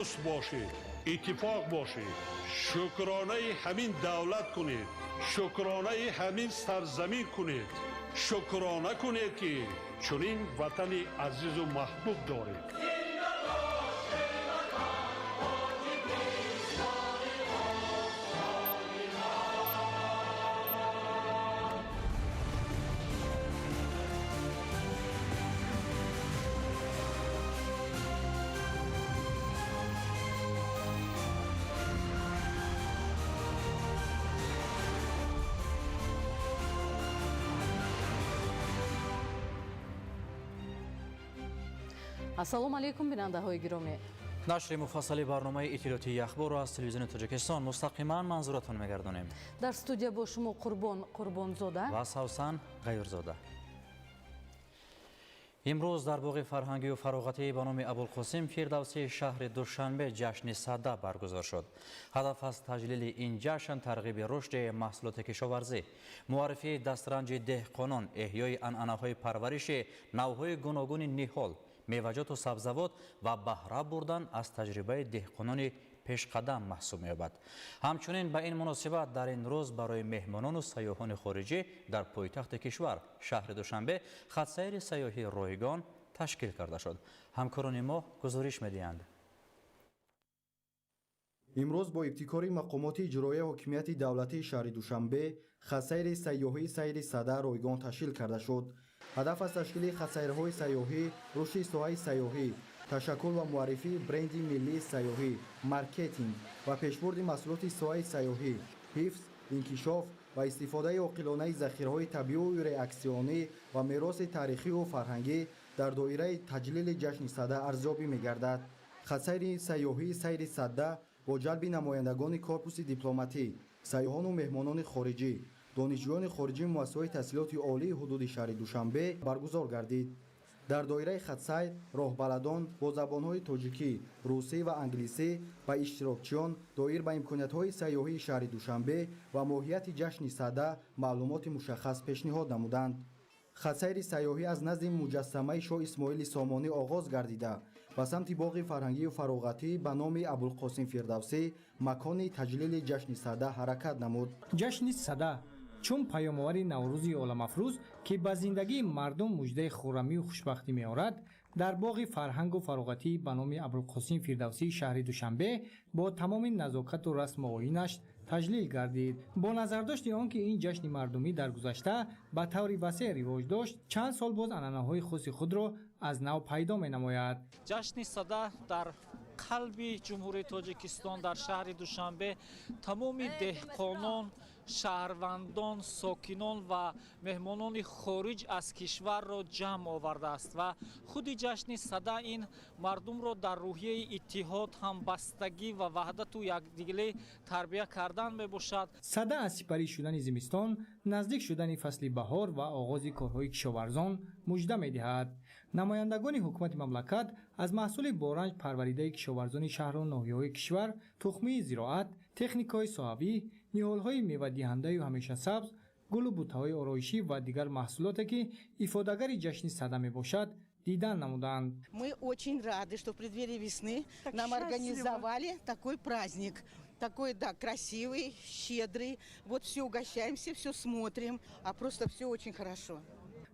Дӯст бошед, иттифоқ бошед, шукронаи ҳамин давлат кунед, шукронаи ҳамин сарзамин кунед, шукрона кунед, ки чунин ватани азизу маҳбуб доред. Ассалому алайкум, бинандаҳои гиромӣ. Нашри муфассали барномаи иттилоотии Ахборро аз телевизиони Тоҷикистон мустақиман манзуратон мегардонем. Дар студия бо шумо Қурбон Қурбонзода ва Савсан Ғаюрзода. Имрӯз дар боғи фарҳангию фароғатӣ ба номи Абулқосим Фирдавсии шаҳри Душанбе ҷашни Сада баргузор шуд. Ҳадаф аз таҷлили ин ҷашн тарғиби рушди маҳсулоти кишоварзӣ, муаррифии дастранҷи деҳқонон, эҳёи анъанаҳои парвариши навъҳои гуногуни ниҳол, меваҷоту сабзавот ва баҳра бурдан аз таҷрибаи деҳқонони пешқадам маҳсуб меёбад. Ҳамчунин ба ин муносибат дар ин рӯз барои меҳмонону сайёҳони хориҷӣ дар пойтахти кишвар, шаҳри Душанбе, хатсайри сайёҳии ройгон ташкил карда шуд. Ҳамкорони мо гузориш медиҳанд. Имрӯз бо ибтикори мақомоти иҷроияи ҳокимияти давлатии шаҳри Душанбе хатсайри сайёҳии Сайри Сада ройгон ташкил карда шуд. Ҳадаф аз ташкили хатсайрҳои сайёҳӣ рушди соҳаи сайёҳӣ, ташаккул ва муаррифии бренди миллии сайёҳӣ, маркетинг ва пешбурди маҳсулоти соҳаи сайёҳӣ, ҳифз, инкишоф ва истифодаи оқилонаи захираҳои табиию реаксионӣ ва мероси таърихию фарҳангӣ дар доираи таҷлили ҷашни Сада арзёбӣ мегардад. Хатсайри сайёҳии Сайри Сада бо ҷалби намояндагони корпуси дипломатӣ, сайёҳону меҳмонони хориҷӣ, донишҷӯёни хориҷии муассисаҳои таҳсилоти олии ҳудуди шаҳри Душанбе баргузор гардид. Дар доираи хатсайр роҳбаладон бо забонҳои тоҷикӣ, русӣ ва англисӣ ба иштирокчиён доир ба имкониятҳои сайёҳии шаҳри Душанбе ва моҳияти ҷашни Сада маълумоти мушаххас пешниҳод намуданд. Хатсайри сайёҳӣ аз назди муҷассамаи шоҳ Исмоили Сомонӣ оғоз гардида, ба самти боғи фарҳангию фароғатӣ ба номи Абулқосим Фирдавсӣ, макони таҷлили ҷашни Сада, ҳаракат намуд. Ҷашни Сада чун паёмовари Наврӯзи оламафрӯз, ки ба зиндагии мардум муждаи хуррамию хушбахтӣ меорад, дар боғи фарҳангу фароғатӣ ба номи Абулқосим Фирдавсии шаҳри Душанбе бо тамоми назокату расму оинаш таҷлил гардид. Бо назардошти он ки ин ҷашни мардумӣ дар гузашта ба таври васеъ ривоҷ дошт, чанд сол боз анъанаҳои хоси худро аз нав пайдо менамояд. Ҷашни Сада дар қалби Ҷумҳурии Тоҷикистон, дар шаҳри Душанбе, тамоми деҳқонон, шаҳрвандон, сокинон ва меҳмонони хориҷ аз кишварро ҷамъ овардааст ва худи ҷашни Сада ин мардумро дар рӯҳияи иттиҳод, ҳамбастагӣ ва ваҳдату якдилӣ тарбия кардан мебошад. Сада аз сипарӣ шудани зимистон, наздик шудани фасли баҳор ва оғози корҳои кишоварзон мужда медиҳад. Намояндагони ҳукумати мамлакат аз маҳсули боранҷ парваридаи кишоварзони шаҳру ноҳияҳои кишвар тухмии зироат, техникаҳои соҳавӣ, ниҳолҳои мевадиҳандаю ҳамешасабз, гулу бутаҳои ороишӣ ва дигар маҳсулоте, ки ифодагари ҷашни Сада мебошад, дидан намуданд. Мы очень рады, что в преддверии весны так нам счастливы. Организовали такой праздник. Такой, да, красивый, щедрый. Вот все угощаемся, все смотрим, а просто все очень хорошо.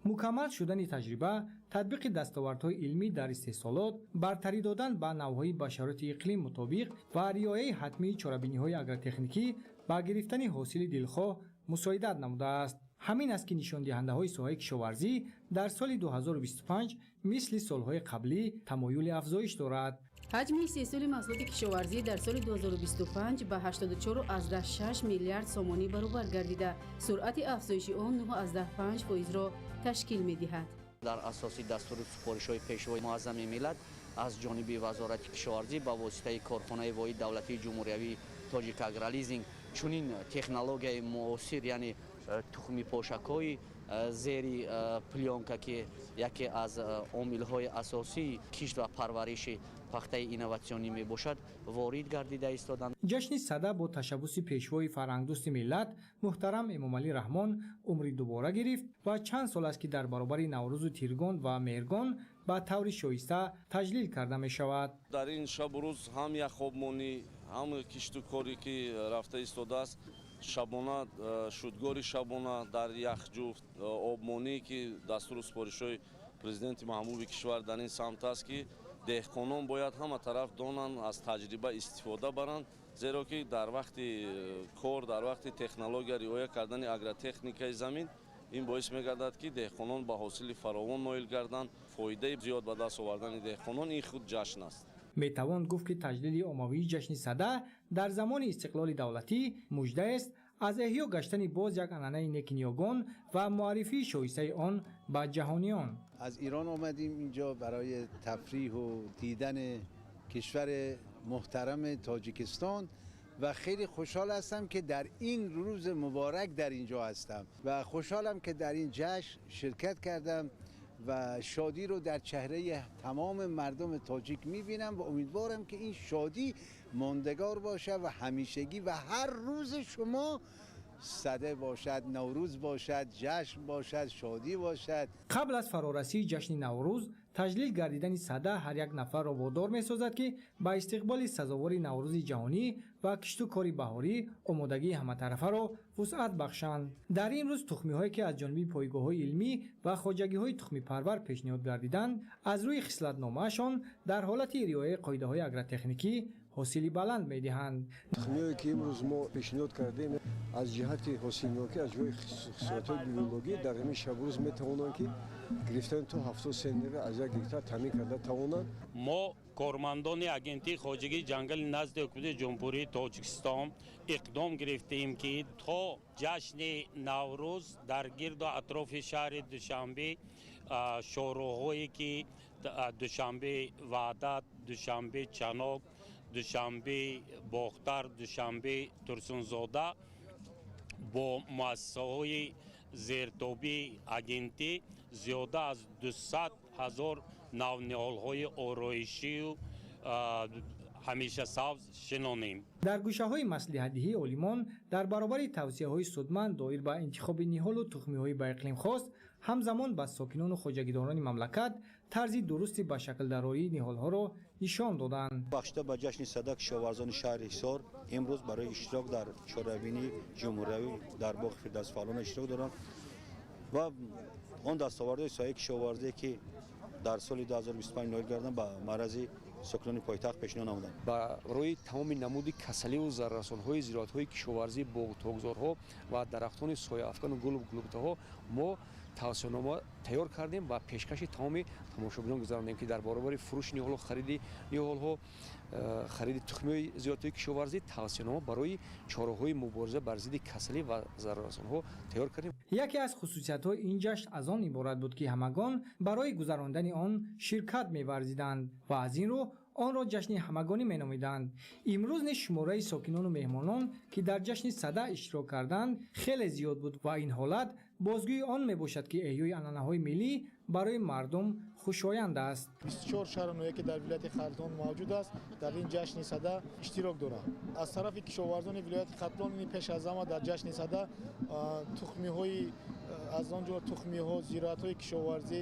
Мукаммал шудани таҷриба, татбиқи дастовардҳои илмӣ дар истеҳсолот, бартарӣ додан ба навъҳои ба шароити иқлим мутобиқ ва риояи ҳатмии чорабиниҳои агротехникӣ ба гирифтани ҳосили дилхоҳ мусоидат намудааст. Ҳамин аст, ки нишондиҳандаҳои соҳаи кишоварзӣ дар соли 2025 мисли солҳои қаблӣ тамоюли афзоиш дорад. Ҳаҷми истеҳсоли маҳсулоти кишоварзӣ дар соли 2025 ба 84,6 миллиард сомонӣ баробар гардида, суръати афзоиши он 9,5 фоизро ташкил медиҳад. Дар асоси дастуру супоришҳои Пешвои Муаззами миллат аз ҷониби Вазорати кишоварзӣ ба воситаи корхонаи воҳиди давлатии ҷумҳуриявии Тоҷикагролизинг чунин технологияи муосир, яъне тухми пошакҳои зери плёнка, ки яке аз омилҳои асосии кишт ва парвариши пахтаи инноватсионӣ мебошад, ворид гардида истоданд. Ҷашни Сада бо ташаббуси пешвои фарҳангдӯсти миллат муҳтарам Эмомалӣ Раҳмон умри дубора гирифт ва чанд сол аст, ки дар баробари Наврӯзу Тиргон ва Меҳргон ба таври шоиста таҷлил карда мешавад. Дар ин шабу рӯз ҳам яхобмонӣ, ҳам кишту коре ки рафта истодааст, шабона шудгори шабона дар яхҷуфт, обмонӣ ки дастуру супоришҳои президенти маҳбуби кишвар дар ин самт аст, ки деҳқонон бояд ҳама тараф донанд, аз таҷриба истифода баранд, зеро ки дар вақти кор, дар вақти технология риоя кардани агротехникаи замин ин боис мегардад, ки деҳқонон ба ҳосили фаровон ноил гарданд. Фоидаи зиёд ба даст овардани деҳқонон ин худ ҷашн аст. Метавон гуфт, ки таҷлили оммавии ҷашни Сада дар замони истиқлоли давлатӣ муждаест аз эҳё гаштани боз як анъанаи неки ниёгон ва муаррифии шоистаи он ба ҷаҳониён. Аз Ирон омадем инҷо барои тафриҳу дидани кишвари муҳтарами Тоҷикистон ва хеле хушҳол ҳастам, ки дар ин рӯзи муборак дар инҷо ҳастам ва хушҳолам, ки дар ин ҷашн ширкат кардам ва шодиро дар чеҳраи тамоми мардуми тоҷик мебинам ва умедворам, ки ин шодӣ мондагор бошад ва ҳамешагӣ ва ҳар рӯзи шумо Сада бошад, Наврӯз бошад, ҷашн бошад, шодӣ бошад. Қабл аз фарорасии ҷашни Наврӯз таҷлил гардидани Сада ҳар як нафарро водор месозад, ки ба истиқболи сазовори Наврӯзи ҷаҳонӣ ва кишту кори баҳорӣ омодагии ҳаматарафаро вусъат бахшанд. Дар ин рӯз тухмиҳое, ки аз ҷониби пойгоҳҳои илмӣ ва хоҷагиҳои тухмипарвар пешниҳод гардиданд, аз рӯи хислатномаашон дар ҳолати риояи қоидаҳои агротехникӣ ҳосили баланд медиҳанд. Тухмиҳое, ки имрӯз мо пешниҳод кардем, аз ҷиҳати ҳосилнокӣ, аз ҷои хусусиятҳои биологӣ дар ҳамин шабурӯз метавонанд, ки гирифтани то 70 центнера аз як гектар таъмин карда тавонанд. Мо, кормандони Агентии хоҷагии ҷангали назди Ҳукумати Ҷумҳурии Тоҷикистон, иқдом гирифтем, ки то ҷашни Наврӯз дар гирду атрофи шаҳри Душанбе шоҳроҳҳое, ки Душанбе Ваҳдат, Душанбе Чанок, Душанбе Бохтар, Душанбе Турсунзода, бо муассисаҳои зертобии агентӣ зиёда аз 200 ҳазор навниҳолҳои ороишию ҳамешасабз шинонем. Дар гӯшаҳои маслиҳатдиҳии олимон дар баробари тавсияҳои судманд доир ба интихоби ниҳолу тухмиҳои ба иқлим хос, ҳамзамон ба сокинону хоҷагидорони мамлакат тарзи дурусти ба шаклдарории ниҳолҳоро нишон доданд. Бахшида ба ҷашни Сада кишоварзони шаҳри Ҳисор имрӯз барои иштирок дар чорабинии ҷумҳуриявӣ дар боғи Фирдавс фаъолона иштирок доранд ва он дастовардҳои соҳаи кишоварзие, ки дар соли 2025 ноил гарданд, ба маърази сокинони пойтахт пешниҳод намуданд. Барои тамоми намуди касаливу зараррасонҳои зироатҳои кишоварзӣ, боғу токзорҳо ва дарахтони сояафкану гулу гулбутаҳо мо тавсиянома тайёр кардем ва пешкаши тамоми тамошобинон гузарондем, ки дар баробари фурӯши ниҳолҳо, хариди ниҳолҳо, хариди тухмиҳои зироатҳои кишоварзӣ тавсиянома барои чораҳои мубориза бар зидди касалӣ ва зараррасонҳо тайёр кардем. Яке аз хусусиятҳои ин ҷашн аз он иборат буд, ки ҳамагон барои гузарондани он ширкат меварзиданд ва аз ин рӯ онро ҷашни ҳамагонӣ меномиданд. Имрӯз низ шумораи сокинону меҳмонон, ки дар ҷашни Сада иштирок карданд, хеле зиёд буд ва ин ҳолат бозгӯи он мебошад, ки эҳёи анъанаҳои миллӣ барои мардум хушоянд аст. 24 шаҳру ноҳия, ки дар вилояти Хатлон мавҷуд аст, дар ин ҷашни Сада иштирок доранд. Аз тарафи кишоварзони вилояти Хатлон пеш аз ҳама дар ҷашни Сада тухмиҳои, аз он ҷумла тухмиҳо, зироатҳои кишоварзӣ,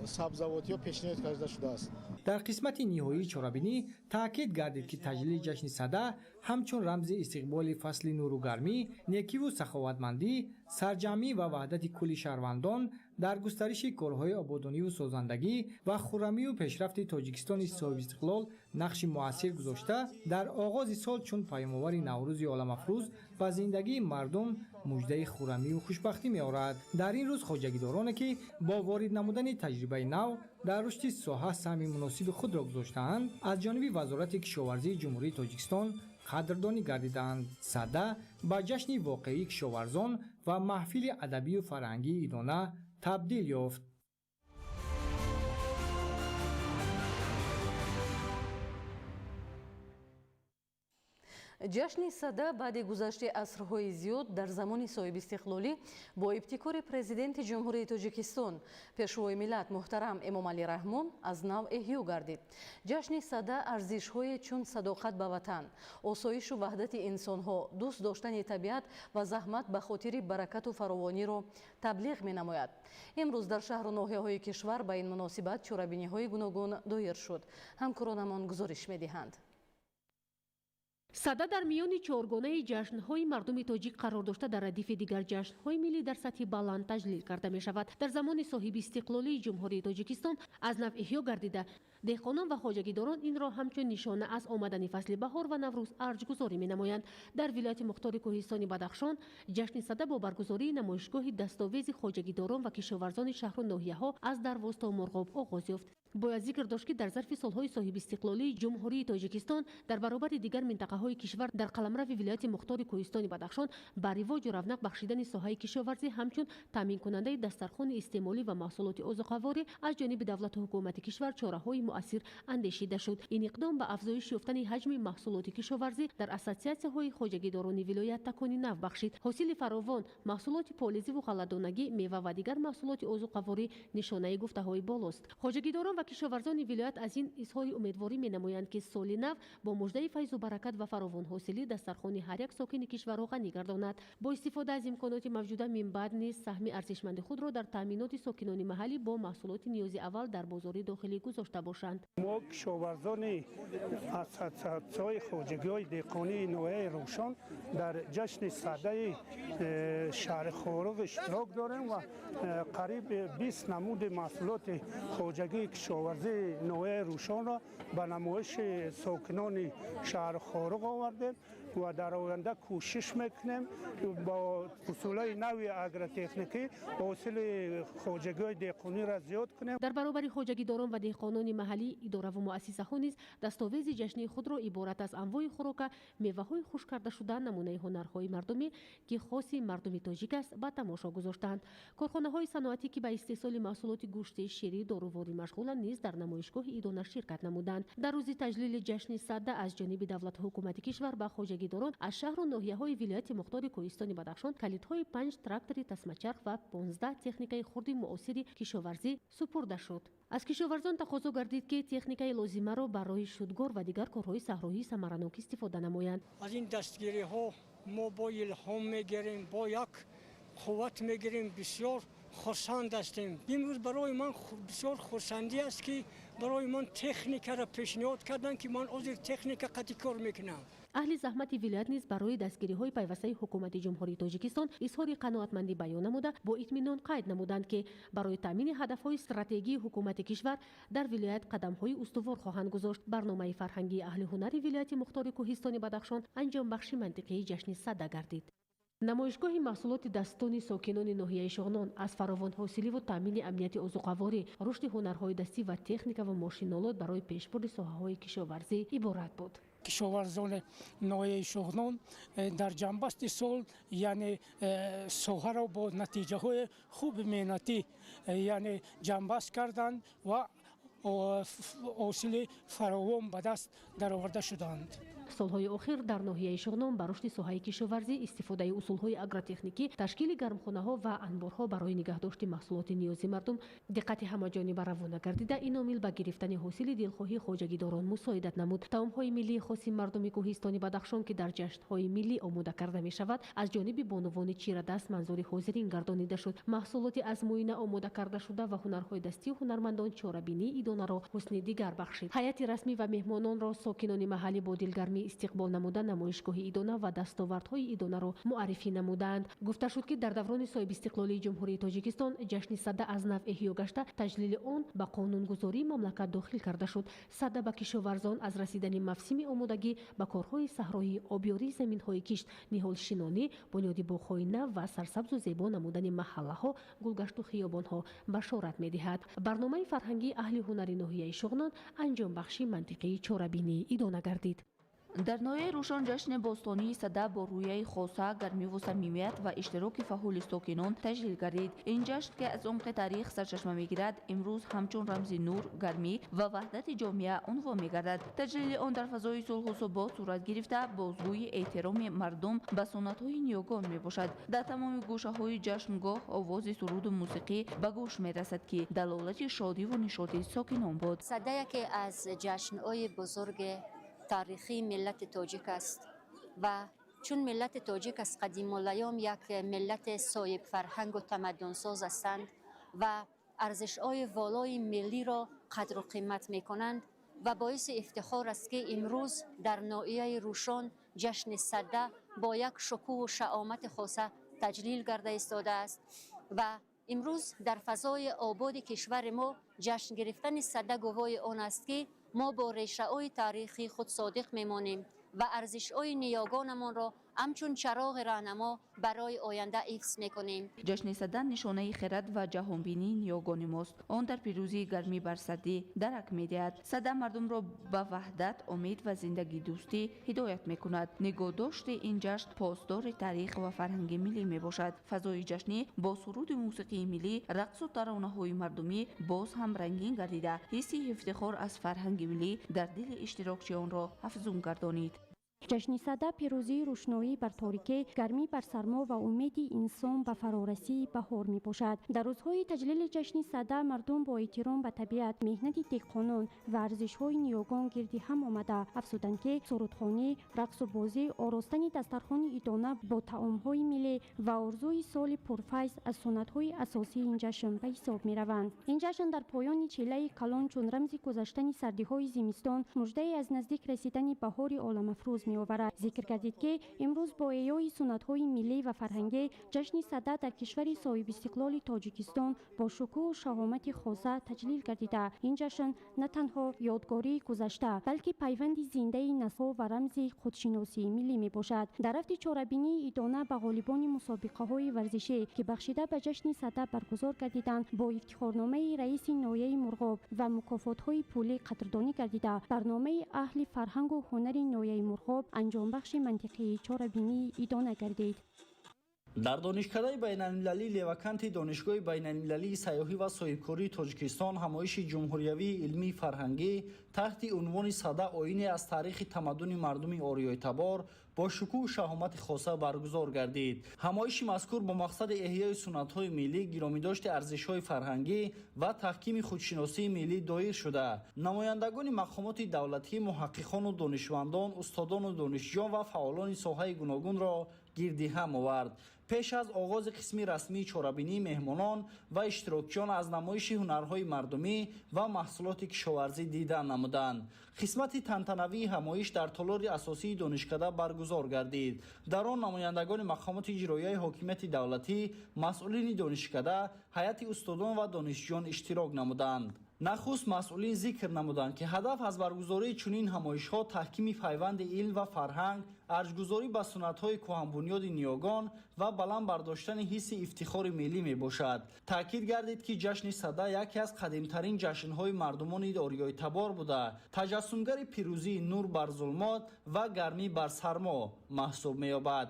сабзавотиҳо пешниҳод карда шудааст. Дар қисмати ниҳоии чорабинӣ таъкид гардид, ки таҷлили ҷашни Сада ҳамчун рамзи истиқболи фасли нуру гармӣ, некиву саховатмандӣ, сарҷамъӣ ва ваҳдати кулли шаҳрвандон дар густариши корҳои ободониву созандагӣ ва хуррамию пешрафти Тоҷикистони соҳибистиқлол нақши муассир гузошта, дар оғози сол чун паёмовари Наврӯзи оламафрӯз ба зиндагии мардум муждаи хуррамию хушбахтӣ меорад. Дар ин рӯз хоҷагидороне, ки бо ворид намудани таҷрибаи нав дар рушди соҳа саҳми муносиби худро гузоштаанд, аз ҷониби Вазорати кишоварзии Ҷумҳурии Тоҷикистон қадрдонӣ гардиданд. Сада ба ҷашни воқеии кишоварзон ва маҳфили адабию фарҳангии идона табдил ёфт. Ҷашни Сада баъди гузашти асрҳои зиёд дар замони соҳибистиқлолӣ бо ибтикори Президенти Ҷумҳурии Тоҷикистон, Пешвои миллат муҳтарам Эмомалӣ Раҳмон аз нав эҳё гардид. Ҷашни Сада арзишҳое чун садоқат ба ватан, осоишу ваҳдати инсонҳо, дӯст доштани табиат ва заҳмат ба хотири баракату фаровониро таблиғ менамояд. Имрӯз дар шаҳру ноҳияҳои кишвар ба ин муносибат чорабиниҳои гуногун доир шуд. Ҳамкоронамон гузориш медиҳанд. Сада дар миёни чоргонаи ҷашнҳои мардуми тоҷик қарор дошта, дар радифи дигар ҷашнҳои миллӣ дар сатҳи баланд таҷлил карда мешавад. Дар замони соҳиби истиқлолии Ҷумҳурии Тоҷикистон аз нав эҳё гардида, деҳқонон ва хоҷагидорон инро ҳамчун нишона аз омадани фасли баҳор ва Наврӯз арҷгузорӣ менамоянд. Дар вилояти мухтори кӯҳистони Бадахшон ҷашни Сада бо баргузории намоишгоҳи дастовези хоҷагидорон ва кишоварзони шаҳру ноҳияҳо аз Дарвоз то Мурғоб оғоз ёфт. Бояд зикр дошт, ки дар зарфи солҳои соҳибистиқлолии Ҷумҳурии Тоҷикистон дар баробари дигар минтақаҳои кишвар дар қаламрави вилояти мухтори кӯҳистони Бадахшон ба ривоҷу равнақ бахшидани соҳаи кишоварзӣ ҳамчун таъминкунандаи дастархони истеъмолӣ ва маҳсулоти озуқаворӣ аз ҷониби давлату ҳукумати кишвар чораҳои муассир андешида шуд. Ин иқдом ба афзоиш ёфтани ҳаҷми маҳсулоти кишоварзӣ дар ассотсиатсияҳои хоҷагидорони вилоят такони нав бахшид. Ҳосили фаровон, маҳсулоти полизиву ғалладонагӣ, мева ва дигар маҳсулоти озуқаворӣ нишонаи гуфтаҳои болост. Хоҷагидорон ва кишоварзони вилоят аз ин изҳори умедворӣ менамоянд, ки соли нав бо муждаи файзу баракат ва фаровонҳосилӣ дастархони ҳар як сокини кишварро ғанӣ гардонад. Бо истифода аз имконоти мавҷуда минбаъд низ саҳми арзишманди худро дар таъминоти сокинони маҳаллӣ бо маҳсулоти ниёзи аввал дар бозори дохилӣ гузошта бошанд. Мо, кишоварзони ассотсиатсияҳои хоҷагиҳои деҳқонии ноҳияи Рӯшон, дар ҷашни Садаи шаҳри Хоруғ иштирок дорем ва қариб 20 намуди маҳсулоти хоҷагии кишоварзии ноҳияи Рӯшонро ба намоиши сокинони шаҳри Хоруғ овардем ва дар оянда кӯшиш мекунем бо усулҳои нави агротехникӣ ҳосили хоҷагиҳои деҳқониро зиёд кунем. Дар баробари хоҷагидорон ва деҳқонони маҳаллӣ, идораву муассисаҳо низ дастовези ҷашнии худро иборат аз анвои хӯрока, меваҳои хушк кардашуда, намунаи ҳунарҳои мардумӣ, ки хоси мардуми тоҷик аст, ба тамошо гузоштанд. Корхонаҳои саноатӣ, ки ба истеҳсоли маҳсулоти гӯшти, ширӣ, доруворӣ машғуланд, низ дар намоишгоҳи идона ширкат намуданд. Дар рӯзи таҷлили ҷашни Сада аз ҷониби давлату ҳукумати кишвар ба хоҷагидорон аз шаҳру ноҳияҳои вилояти мухтори кӯҳистони Бадахшон калидҳои 5 трактори тасмачарх ва 15 техникаи хурди муосири кишоварзӣ супурда шуд. Аз кишоварзон тақозо гардид, ки техникаи лозимаро барои шудгор ва дигар корҳои саҳроӣ самаранок истифода намоянд. Аз ин дастгириҳо мо бо илҳом мегирем, бо як қувват мегирем, бисёр хурсанд ҳастем. Имрӯз барои ман бисёр хурсандӣ аст, ки барои ман техникаро пешниҳод карданд, ки ман ҳозир техника қатъи кор мекунам. Аҳли заҳмати вилоят низ барои дастгириҳои пайвастаи ҳукумати Ҷумҳурии Тоҷикистон изҳори қаноатмандӣ баён намуда, бо итминон қайд намуданд, ки барои таъмини ҳадафҳои стратегии ҳукумати кишвар дар вилоят қадамҳои устувор хоҳанд гузошт. Барномаи фарҳангии аҳли ҳунари вилояти мухтори кӯҳистони Бадахшон анҷомбахши мантиқии ҷашни Сада гардид. Намоишгоҳи маҳсулоти дастони сокинони ноҳияи Шоғнон аз фаровонҳосиливу таъмини амнияти озуқаворӣ, рушди ҳунарҳои дастӣ ва техника ва мошинолот барои пешбурди соҳаҳои кишоварзӣ иборат буд. Кишоварзони ноҳияи Шоғнон дар ҷанбасти сол, яъне соҳаро бо натиҷаҳои хуби меҳнатӣ, яъне ҷанбаст карданд ва ҳосили фаровон ба даст дароварда шуданд. Солҳои охир дар ноҳияи Шоғнон ба рушди соҳаи кишоварзӣ, истифодаи усулҳои агротехникӣ, ташкили гармхонаҳо ва анборҳо барои нигаҳдошти маҳсулоти ниёзи мардум диққати ҳамаҷониба равона гардида, ин омил ба гирифтани ҳосили дилхоҳии хоҷагидорон мусоидат намуд. Таомҳои миллии хоси мардуми кӯҳистони Бадахшон, ки дар ҷашнҳои миллӣ омода карда мешавад, аз ҷониби бонувони чирадаст манзури ҳозирин гардонида шуд. Маҳсулоти аз мӯйна омода карда шуда ва ҳунарҳои дастию ҳунармандон чорабинии идонаро ҳусни дигар бахшид. Ҳайати расмӣ ва меҳмононро сокинони маҳаллӣ бо дилгармӣ истиқбол намуда, намоишгоҳи идона ва дастовардҳои идонаро муаррифӣ намуданд. Гуфта шуд, ки дар даврони соҳибистиқлолии Ҷумҳурии Тоҷикистон ҷашни Сада аз нав эҳё гашта, таҷлили он ба қонунгузории мамлакат дохил карда шуд. Сада ба кишоварзон аз расидани мавсими омодагӣ ба корҳои саҳроӣ, обёрии заминҳои кишт, ниҳолшинонӣ, бунёди боғҳои нав ва сарсабзу зебо намудани маҳаллаҳо, гулгашту хиёбонҳо башорат медиҳад. Барномаи фарҳангии аҳли ҳунари ноҳияи Шоғнон анҷомбахши мантиқии чорабинии идона гардид. Дар ноҳияи Рӯшон ҷашни бостонии Сада бо рӯяи хоса, гармиву самимият ва иштироки фаъоли сокинон таҷлил гардид. Ин ҷашн, ки аз умқи таърих сарчашма мегирад, имрӯз ҳамчун рамзи нур, гармӣ ва ваҳдати ҷомеа унвон мегардад. Таҷлили он дар фазои сулҳу субот сурат гирифта, бозгӯи эҳтироми мардум ба суннатҳои ниёгон мебошад. Дар тамоми гӯшаҳои ҷашнгоҳ овози суруду мусиқӣ ба гӯш мерасад, ки далолати шодиву нишоти сокинон буд. Сада яке аз ҷашнҳои бузурги таърихии миллати тоҷик аст ва чун миллати тоҷик аз қадимулайём як миллати соҳибфарҳангу тамаддунсоз ҳастанд ва арзишҳои волои миллиро қадру қимат мекунанд ва боиси ифтихор аст, ки имрӯз дар ноҳияи Рӯшон ҷашни Сада бо як шукӯҳу шаомати хоса таҷлил гарда истодааст ва имрӯз дар фазои ободи кишвари мо ҷашн гирифтани Сада гувоҳи он аст, ки мо бо решаҳои таърихии худ содиқ мемонем ва арзишҳои ниёгонамонро ҳамчун чароғи раҳнамо барои оянда ҳифз мекунем. Ҷашни Сада нишонаи хирад ва ҷаҳонбинии ниёгони мост. Он дар пирӯзии гармӣ бар сардӣ дарак медиҳад. Сада мардумро ба ваҳдат, умед ва зиндагидӯстӣ ҳидоят мекунад. Нигоҳдошти ин ҷашн посдори таърих ва фарҳанги миллӣ мебошад. Фазои ҷашнӣ бо суруди мусиқии миллӣ, рақсу таронаҳои мардумӣ боз ҳам рангин гардида, ҳисси ифтихор аз фарҳанги миллӣ дар дили иштирокчиёнро афзун гардонид. Ҷашни Сада пирӯзии рӯшноӣ бар торикӣ, гармӣ бар сармо ва умеди инсон ба фарорасии баҳор мебошад. Дар рӯзҳои таҷлили ҷашни Сада мардум бо эҳтиром ба табиат, меҳнати деҳқонон ва арзишҳои ниёгон гирди ҳам омада афзуданд, ки сурудхонӣ, рақсу бозӣ, оростани дастархони идона бо таомҳои миллӣ ва орзуи соли пурфайз аз суннатҳои асосии ин ҷашн ба ҳисоб мераванд. Ин ҷашн дар поёни чиллаи калон чун рамзи гузаштани сардиҳои зимистон, муждае аз наздик расидани баҳори оламафрӯз меоварад. Зикр гардид, ки имрӯз бо эҳёи суннатҳои миллӣ ва фарҳангӣ ҷашни Сада дар кишвари соҳибистиқлоли Тоҷикистон бо шукӯҳу шаҳомати хоса таҷлил гардида, ин ҷашн на танҳо ёдгории гузашта, балки пайванди зиндаи наслҳо ва рамзи худшиносии миллӣ мебошад. Дар рафти чорабинии идона ба ғолибони мусобиқаҳои варзишӣ, ки бахшида ба ҷашни Сада баргузор гардиданд, бо ифтихорномаи раиси ноҳияи Мурғоб ва мукофотҳои пулӣ қадрдонӣ гардида, барномаи аҳли фарҳангу ҳунари ноҳияи Мурғоб анҷомбахши мантиқии чорабинии идона гардид. Дар донишкадаи байналмилалии Леваканти Донишгоҳи байналмилалии сайёҳӣ ва соҳибкории Тоҷикистон ҳамоиши ҷумҳуриявии илмии фарҳангӣ таҳти унвони «Сада оине аз таърихи тамаддуни мардуми ориёитабор» бо шукӯҳу шаҳомати хоса баргузор гардид. Ҳамоиши мазкур бо мақсади эҳёи суннатҳои миллӣ, гиромидошти арзишҳои фарҳангӣ ва таҳкими худшиносии миллӣ доир шуда, намояндагони мақомоти давлатӣ, муҳаққиқону донишмандон, устодону донишҷӯён ва фаъолони соҳаи гуногунро гирди ҳам овард. Пеш аз оғози қисми расмии чорабинӣ меҳмонон ва иштирокчиён аз намоиши ҳунарҳои мардумӣ ва маҳсулоти кишоварзӣ дидан намуданд. Қисмати тантанавии ҳамоиш дар толори асосии донишкада баргузор гардид. Дар он намояндагони мақомоти иҷроияи ҳокимияти давлатӣ, масъулини донишкада, ҳайати устодон ва донишҷӯён иштирок намуданд. Нахуст масъулин зикр намуданд, ки ҳадаф аз баргузории чунин ҳамоишҳо таҳкими пайванди илм ва фарҳанг, арҷгузорӣ ба суннатҳои кӯҳанбунёди ниёгон ва баланд бардоштани ҳисси ифтихори миллӣ мебошад. Таъкид гардид, ки ҷашни Сада яке аз қадимтарин ҷашнҳои мардумони ориёитабор буда, таҷассумгари пирӯзии нур бар зулмот ва гармӣ бар сармо маҳсуб меёбад.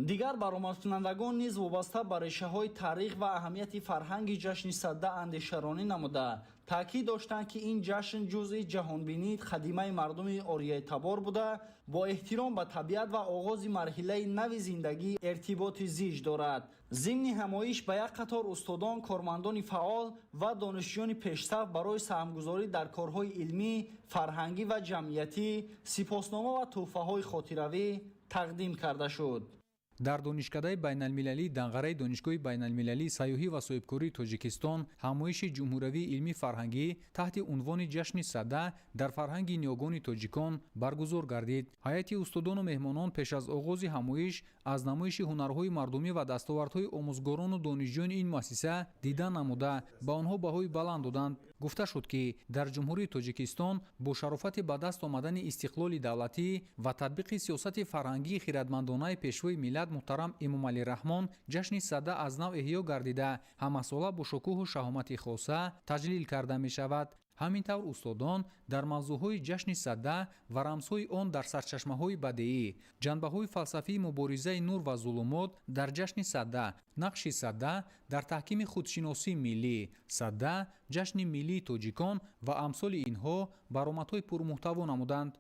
Дигар баромадкунандагон низ вобаста ба решаҳои таърих ва аҳамияти фарҳанги ҷашни Сада андешаронӣ намуда, таъкид доштанд, ки ин ҷашн ҷузъи ҷаҳонбинии қадимаи мардуми ориёитабор буда, бо эҳтиром ба табиат ва оғози марҳилаи нави зиндагӣ иртиботи зич дорад. Зимни ҳамоиш ба як қатор устодон, кормандони фаъол ва донишҷӯёни пешсаф барои саҳмгузорӣ дар корҳои илмӣ, фарҳангӣ ва ҷамъиятӣ сипоснома ва тӯҳфаҳои хотиравӣ тақдим карда шуд. Дар донишкадаи байналмилалии Данғараи Донишгоҳи байналмилалии сайёҳӣ ва соҳибкории Тоҷикистон ҳамоиши ҷумҳуриявии илмии фарҳангӣ таҳти унвони «Ҷашни Сада дар фарҳанги ниёгони тоҷикон» баргузор гардид. Ҳайати устодону меҳмонон пеш аз оғози ҳамоиш аз намоиши ҳунарҳои мардумӣ ва дастовардҳои омӯзгорону донишҷӯёни ин муассиса дида намуда, ба онҳо баҳои баланд доданд. Гуфта шуд, ки дар Ҷумҳурии Тоҷикистон бо шарофати ба даст омадани истиқлоли давлатӣ ва татбиқи сиёсати фарҳангии хиратмандонаи Пешвои миллат муҳтарам Эмомалӣ Раҳмон ҷашни Сада аз нав эҳё гардида, ҳамасола бо шукӯҳу шаҳомати хоса таҷлил карда мешавад. Ҳамин тавр устодон дар мавзӯъҳои ҷашни Сада ва рамзҳои он дар сарчашмаҳои бадеӣ, ҷанбаҳои фалсафии муборизаи нур ва зулумот дар ҷашни Сада, нақши Сада дар таҳкими худшиносии миллӣ, Сада ҷашни миллии тоҷикон ва амсоли инҳо баромадҳои пурмуҳтаво намуданд.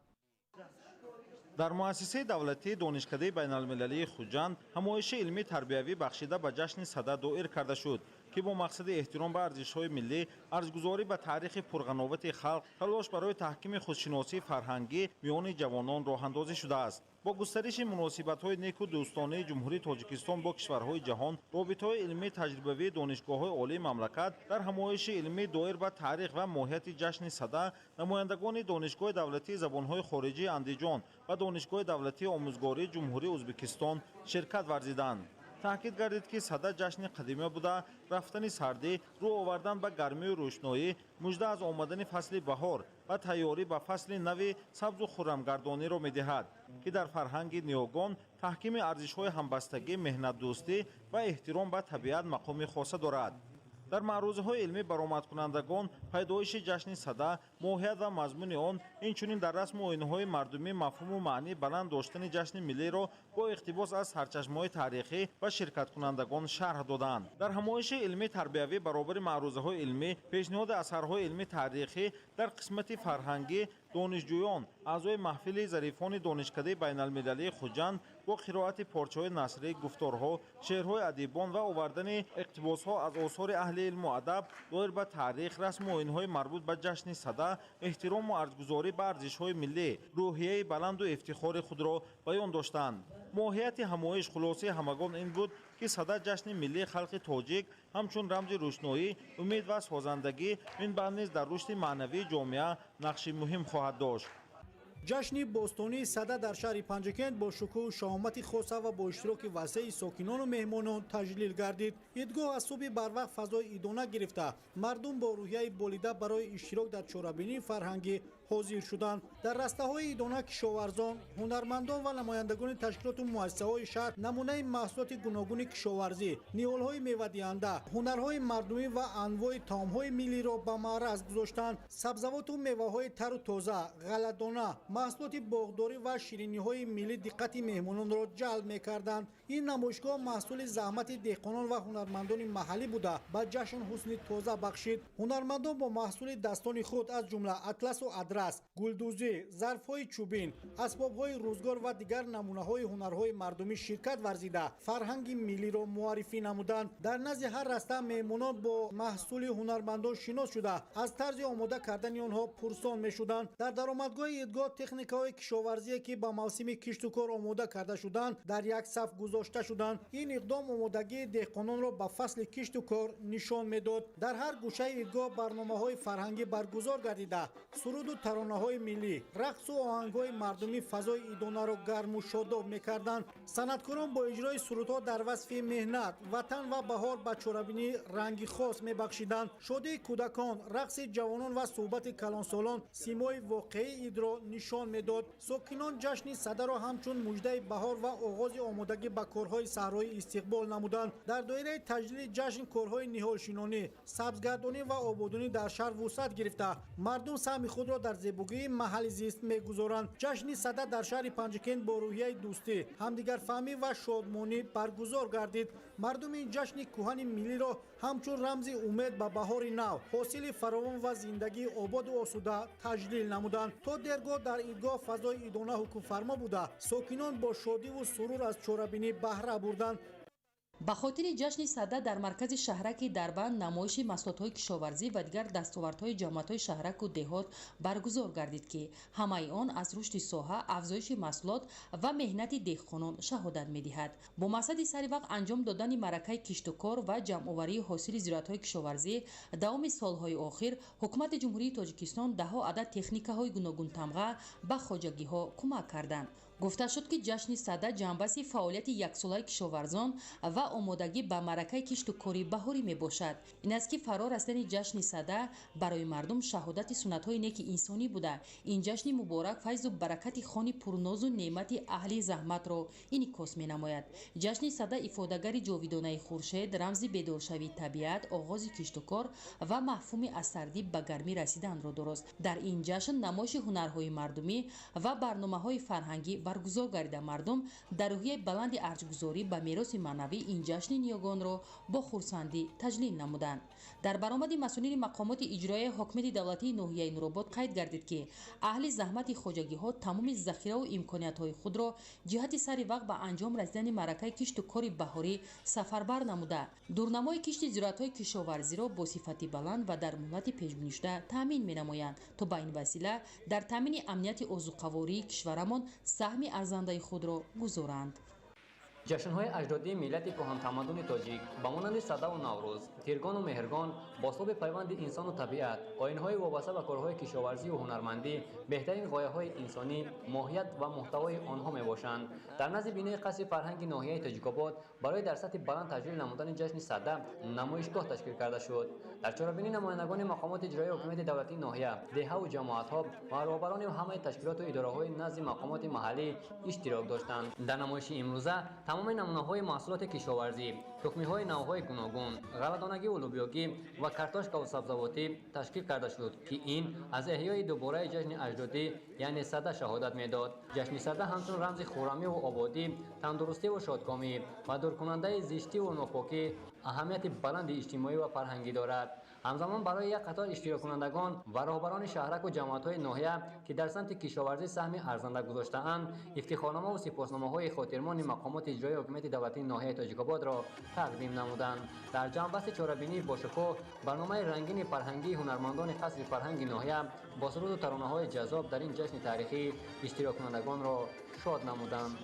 Дар муассисаи давлатии Донишкадаи байналмилалии Хуҷанд ҳамоиши илмии тарбиявӣ бахшида ба ҷашни Сада доир карда шуд, ки бо мақсади эҳтиром ба арзишҳои миллӣ, арзгузорӣ ба таърихи пурғановати халқ, талош барои таҳкими худшиносии фарҳангӣ миёни ҷавонон роҳандозӣ шудааст. Бо густариши муносибатҳои неку дӯстонаи Ҷумҳурии Тоҷикистон бо кишварҳои ҷаҳон, робитаҳои илмии таҷрибавии донишгоҳҳои олии мамлакат дар ҳамоиши илмӣ доир ба таърих ва моҳияти ҷашни Сада намояндагони Донишгоҳи давлатии забонҳои хориҷии Андиҷон ва Донишгоҳи давлатии омӯзгории Ҷумҳурии Ӯзбекистон ширкат варзиданд. Таъкид гардид, ки Сада ҷашни қадима буда, рафтани сардӣ, рӯ овардан ба гармию рӯшноӣ, мужда аз омадани фасли баҳор ва тайёрӣ ба фасли нави сабзу хуррамгардониро медиҳад, ки дар фарҳанги ниёгон таҳкими арзишҳои ҳамбастагӣ, меҳнатдӯстӣ ва эҳтиром ба табиат мақоми хоса дорад. Дар маърузаҳои илмӣ баромадкунандагон пайдоиши ҷашни Сада, моҳият ва мазмуни он, инчунин дар расму оинҳои мардумӣ мафҳуму маънии баланд доштани ҷашни миллиро бо иқтибос аз сарчашмаҳои таърихӣ ба ширкаткунандагон шарҳ доданд. Дар ҳамоиши илмии тарбиявӣ баробари маърузаҳои илмӣ, пешниҳоди асарҳои илмии таърихӣ дар қисмати фарҳангӣ донишҷӯён, аъзои маҳфили зарифони Донишкадаи байналмилалии Хуҷанд бо қироати порчаҳои насрӣ, гуфторҳо, шеърҳои адибон ва овардани иқтибосҳо аз осори аҳли илму адаб доир ба таърих, расму оинҳои марбут ба ҷашни Сада, эҳтирому арзгузорӣ ба арзишҳои миллӣ, рӯҳияи баланду ифтихори худро баён доштанд. Моҳияти ҳамоиш хулосаи ҳамагон ин буд, ки Сада ҷашни миллии халқи тоҷик ҳамчун рамзи рӯшноӣ, умед ва созандагӣ минбаъд низ дар рушди маънавии ҷомеа нақши муҳим хоҳад дошт. Ҷашни бостонии Сада дар шаҳри Панҷакент бо шукӯҳу шаҳомати хоса ва бо иштироки васеи сокинону меҳмонон таҷлил гардид. Идгоҳ аз субҳи барвақт фазои идона гирифта, мардум бо рӯҳияи болида барои иштирок дар чорабинии фарҳангӣ ҳозир шуданд. Дар растаҳои идона кишоварзон, ҳунармандон ва намояндагони ташкилоту муассисаҳои шаҳр намунаи маҳсулоти гуногуни кишоварзӣ, ниҳолҳои мевадиҳанда, ҳунарҳои мардумӣ ва анвои таомҳои миллиро ба маъраз гузоштанд. Сабзавоту меваҳои тару тоза, ғалладона, маҳсулоти боғдорӣ ва шириниҳои миллӣ диққати меҳмононро ҷалб мекарданд. Ин намоишгоҳ маҳсули заҳмати деҳқонон ва ҳунармандони маҳаллӣ буда, ба ҷашн ҳусни тоза бахшид. Ҳунармандон бо маҳсули дастони худ аз ҷумла атласу адрас, гулдӯзӣ, зарфҳои чӯбин, асбобҳои рӯзгор ва дигар намунаҳои ҳунарҳои мардумӣ ширкат варзида, фарҳанги миллиро муаррифӣ намуданд. Дар назди ҳар раста меҳмонон бо маҳсули ҳунармандон шинос шуда, аз тарзи омода кардани онҳо пурсон мешуданд. Дар даромадгоҳи идгоҳ техникаҳои кишоварзие, ки ба мавсими кишту кор омода карда шуданд, дар як саф гузошта шуданд. Ин иқдом омодагии деҳқононро ба фасли кишту кор нишон медод. Дар ҳар гӯшаи идгоҳ барномаҳои фарҳангӣ баргузор гардида, суруду таронаҳои миллӣ, рақсу оҳангҳои мардумӣ фазои идонаро гарму шодоб мекарданд. Санъаткорон бо иҷрои сурудҳо дар васфи меҳнат, ватан ва баҳор ба чорабинӣ ранги хос мебахшиданд. Шодии кӯдакон, рақси ҷавонон ва суҳбати калонсолон симои воқеии идро нишон медод. Сокинон ҷашни Садаро ҳамчун муждаи баҳор ва оғози омодагӣ ба корҳои саҳроӣ истиқбол намуданд. Дар доираи таҷлили ҷашн корҳои ниҳолшинонӣ, сабзгардонӣ ва ободонӣ дар шаҳр вусъат гирифта, мардум саҳми худро дар зебогии маҳалли зист мегузоранд. Ҷашни Сада дар шаҳри Панҷакент бо рӯҳияи дӯстӣ, ҳамдигарфаҳмӣ ва шодмонӣ баргузор гардид. Мардум ин ҷашни кӯҳани миллиро ҳамчун рамзи умед ба баҳори нав, ҳосили фаровон ва зиндагии ободу осуда таҷлил намуданд. То дергоҳ дар идгоҳ фазои идона ҳукмфармо буда, сокинон бо шодиву сурур аз чорабинӣ баҳра бурданд. Ба хотири ҷашни Сада дар маркази шаҳраки Дарбанд намоиши маҳсулотҳои кишоварзӣ ва дигар дастовардҳои ҷамоатҳои шаҳраку деҳот баргузор гардид, ки ҳамаи он аз рушди соҳа, афзоиши маҳсулот ва меҳнати деҳқонон шаҳодат медиҳад. Бо мақсади сари вақт анҷом додани маъракаи киштукор ва ҷамъоварии ҳосили зироатҳои кишоварзӣ давоми солҳои охир Ҳукумати Ҷумҳурии Тоҷикистон даҳҳо адад техникаҳои гуногунтамға ба хоҷагиҳо кӯмак карданд. Гуфта шуд, ки ҷашни Сада ҷанбаси фаъолияти яксолаи кишоварзон ва омодагӣ ба маъракаи кишту кори баҳорӣ мебошад. Ин аст, ки фаро расидани ҷашни Сада барои мардум шаҳодати суннатҳои неки инсонӣ буда, ин ҷашни муборак файзу баракати хони пурнозу неъмати аҳли заҳматро инъикос менамояд. Ҷашни Сада ифодагари ҷовидонаи хуршед, рамзи бедоршавии табиат, оғози киштукор ва мафҳуми аз сардӣ ба гармӣ расиданро дорост. Дар ин ҷашн намоиши ҳунарҳои мардумӣ ва барномаҳои фарҳангӣ баргузор гардида, мардум дар рӯҳияи баланди арҷгузорӣ ба мероси маънавӣ ин ҷашни ниёгонро бо хурсандӣ таҷлил намуданд. Дар баромади масъулини мақомоти иҷроияи ҳокимияти давлатии ноҳияи Нуробод қайд гардид, ки аҳли заҳмати хоҷагиҳо тамоми захираву имкониятҳои худро ҷиҳати сари вақт ба анҷом расидани маъракаи кишту кори баҳорӣ сафарбар намуда, дурнамои кишти зироатҳои кишоварзиро бо сифати баланд ва дар муҳлати пешбинишуда таъмин менамоянд, то ба ин васила дар таъмини амнияти озуқавории кишварамон саҳми арзандаи худро гузоранд. Ҷашнҳои аҷдодии миллати кӯҳантамаддуни тоҷик ба монанди Садаву Наврӯз, Тиргону Меҳргон бо слуби пайванди инсону табиат, оинҳои вобаста ба корҳои кишоварзию ҳунармандӣ беҳтарин ғояҳои инсонӣ, моҳият ва муҳтавои онҳо мебошанд. Дар назди бинои қасри фарҳанги ноҳияи Тоҷикобод барои дар сатҳи баланд таҷлил намудани ҷашни Сада намоишгоҳ ташкил карда шуд. Дар чорабинӣ намояндагони мақомоти иҷроияи ҳокимияти давлатии ноҳия, деҳаву ҷамоатҳо ва роҳбарони ҳамаи ташкилоту идораҳои назди мақомоти маҳаллӣ иштирок доштанд. Дар намоиши имрӯза тамоми намунаҳои маҳсулоти кишоварзӣ, тухмиҳои навъҳои гуногун, ғалладонагиву лӯбиёгӣ ва картошкаву сабзавотӣ ташкил карда шуд, ки ин аз эҳёи дубораи ҷашни аҷдодӣ, яъне Сада, шаҳодат медод. Ҷашни Сада ҳамчун рамзи хуррамиву ободӣ, тандурустиву шодкомӣ ва дуркунандаи зиштиву нопокӣ аҳамияти баланди иҷтимоӣ ва фарҳангӣ дорад. Ҳамзамон барои як қатор иштироккунандагон ва роҳбарони шаҳраку ҷамоатҳои ноҳия, ки дар самти кишоварзӣ саҳми арзанда гузоштаанд, ифтихорномаву сипосномаҳои хотирмони мақомоти иҷроии ҳокимияти давлатии ноҳияи Тоҷикободро тақдим намуданд. Дар ҷамъбасти чорабинии бошукӯҳ барномаи рангини фарҳангии ҳунармандони қасри фарҳанги ноҳия бо суруду таронаҳои ҷаззоб дар ин ҷашни таърихӣ иштироккунандагонро шод намуданд.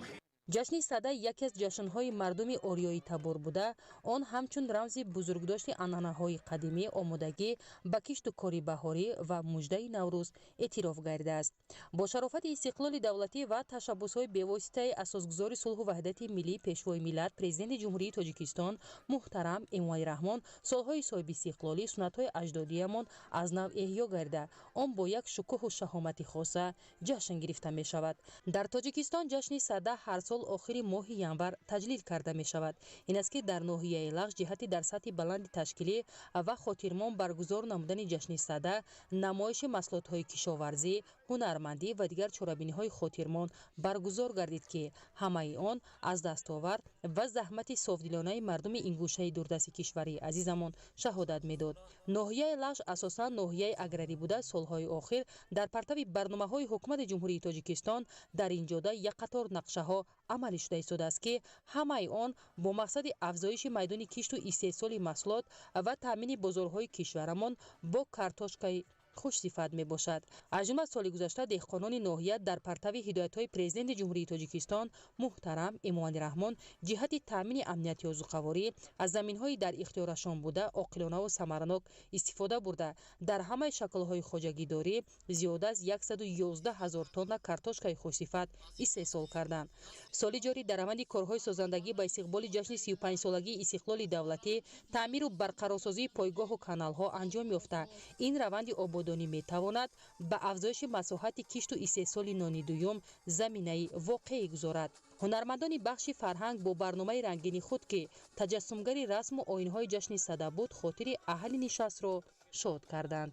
Ҷашни Сада яке аз ҷашнҳои мардуми ориёӣ табор буда, он ҳамчун рамзи бузургдошти анъанаҳои қадимӣ, омодагӣ ба кишту кори баҳорӣ ва муждаи Наврӯз эътироф гардидааст. Бо шарофати истиқлоли давлатӣ ва ташаббусҳои бевоситаи асосгузори сулҳу ваҳдати миллӣ, Пешвои миллат, Президенти Ҷумҳурии Тоҷикистон муҳтарам Эмомалӣ Раҳмон, солҳои соҳибистиқлолӣ суннатҳои аҷдодиямон аз нав эҳё гардида, он бо як шукӯҳу шаҳомати хоса ҷашн гирифта мешавад. Дар Тоҷикистон ҷашни Сада ҳар сол охири моҳи январ таҷлил карда мешавад. Ин аст, ки дар ноҳияи Лахш ҷиҳати дар сатҳи баланди ташкилӣ ва хотирмон баргузор намудани ҷашни Сада намоиши маҳсулотҳои кишоварзӣ, ҳунармандӣ ва дигар чорабиниҳои хотирмон баргузор гардид, ки ҳамаи он аз дастовард ва заҳмати софдилонаи мардуми ин гӯшаи дурдасти кишвари азизамон шаҳодат медод. Ноҳияи Лахш асосан ноҳияи аграрӣ буда, солҳои охир дар партави барномаҳои ҳукумати Ҷумҳурии Тоҷикистон дар ин ҷода як қатор нақшаҳо амалӣ шуда истодааст, ки ҳамаи он бо мақсади афзоиши майдони кишту истеҳсоли маҳсулот ва таъмини бозорҳои кишварамон бо картошкаи хушсифат мебошад. Аз ҷумла соли гузашта деҳқонони ноҳия дар партави ҳидоятҳои Президенти Ҷумҳурии Тоҷикистон муҳтарам Эмомалӣ Раҳмон ҷиҳати таъмини амнияти озуқаворӣ аз заминҳои дар ихтиёрашон буда оқилонаву самаранок истифода бурда, дар ҳамаи шаклҳои хоҷагидорӣ зиёда аз 111 ҳазор тонна картошкаи хушсифат истеҳсол карданд. Соли ҷорӣ дар раванди корҳои созандагӣ ба истиқболи ҷашни 35-солагии истиқлоли давлатӣ таъмиру барқарорсозии пойгоҳу каналҳо анҷом ёфта, ин раванди ободонӣ метавонад ба афзоиши масоҳати кишту истеҳсоли нони дуюм заминаи воқеӣ гузорад. Ҳунармандони бахши фарҳанг бо барномаи рангини худ, ки таҷассумгари расму оинҳои ҷашни Сада буд, хотири аҳли нишастро шод карданд.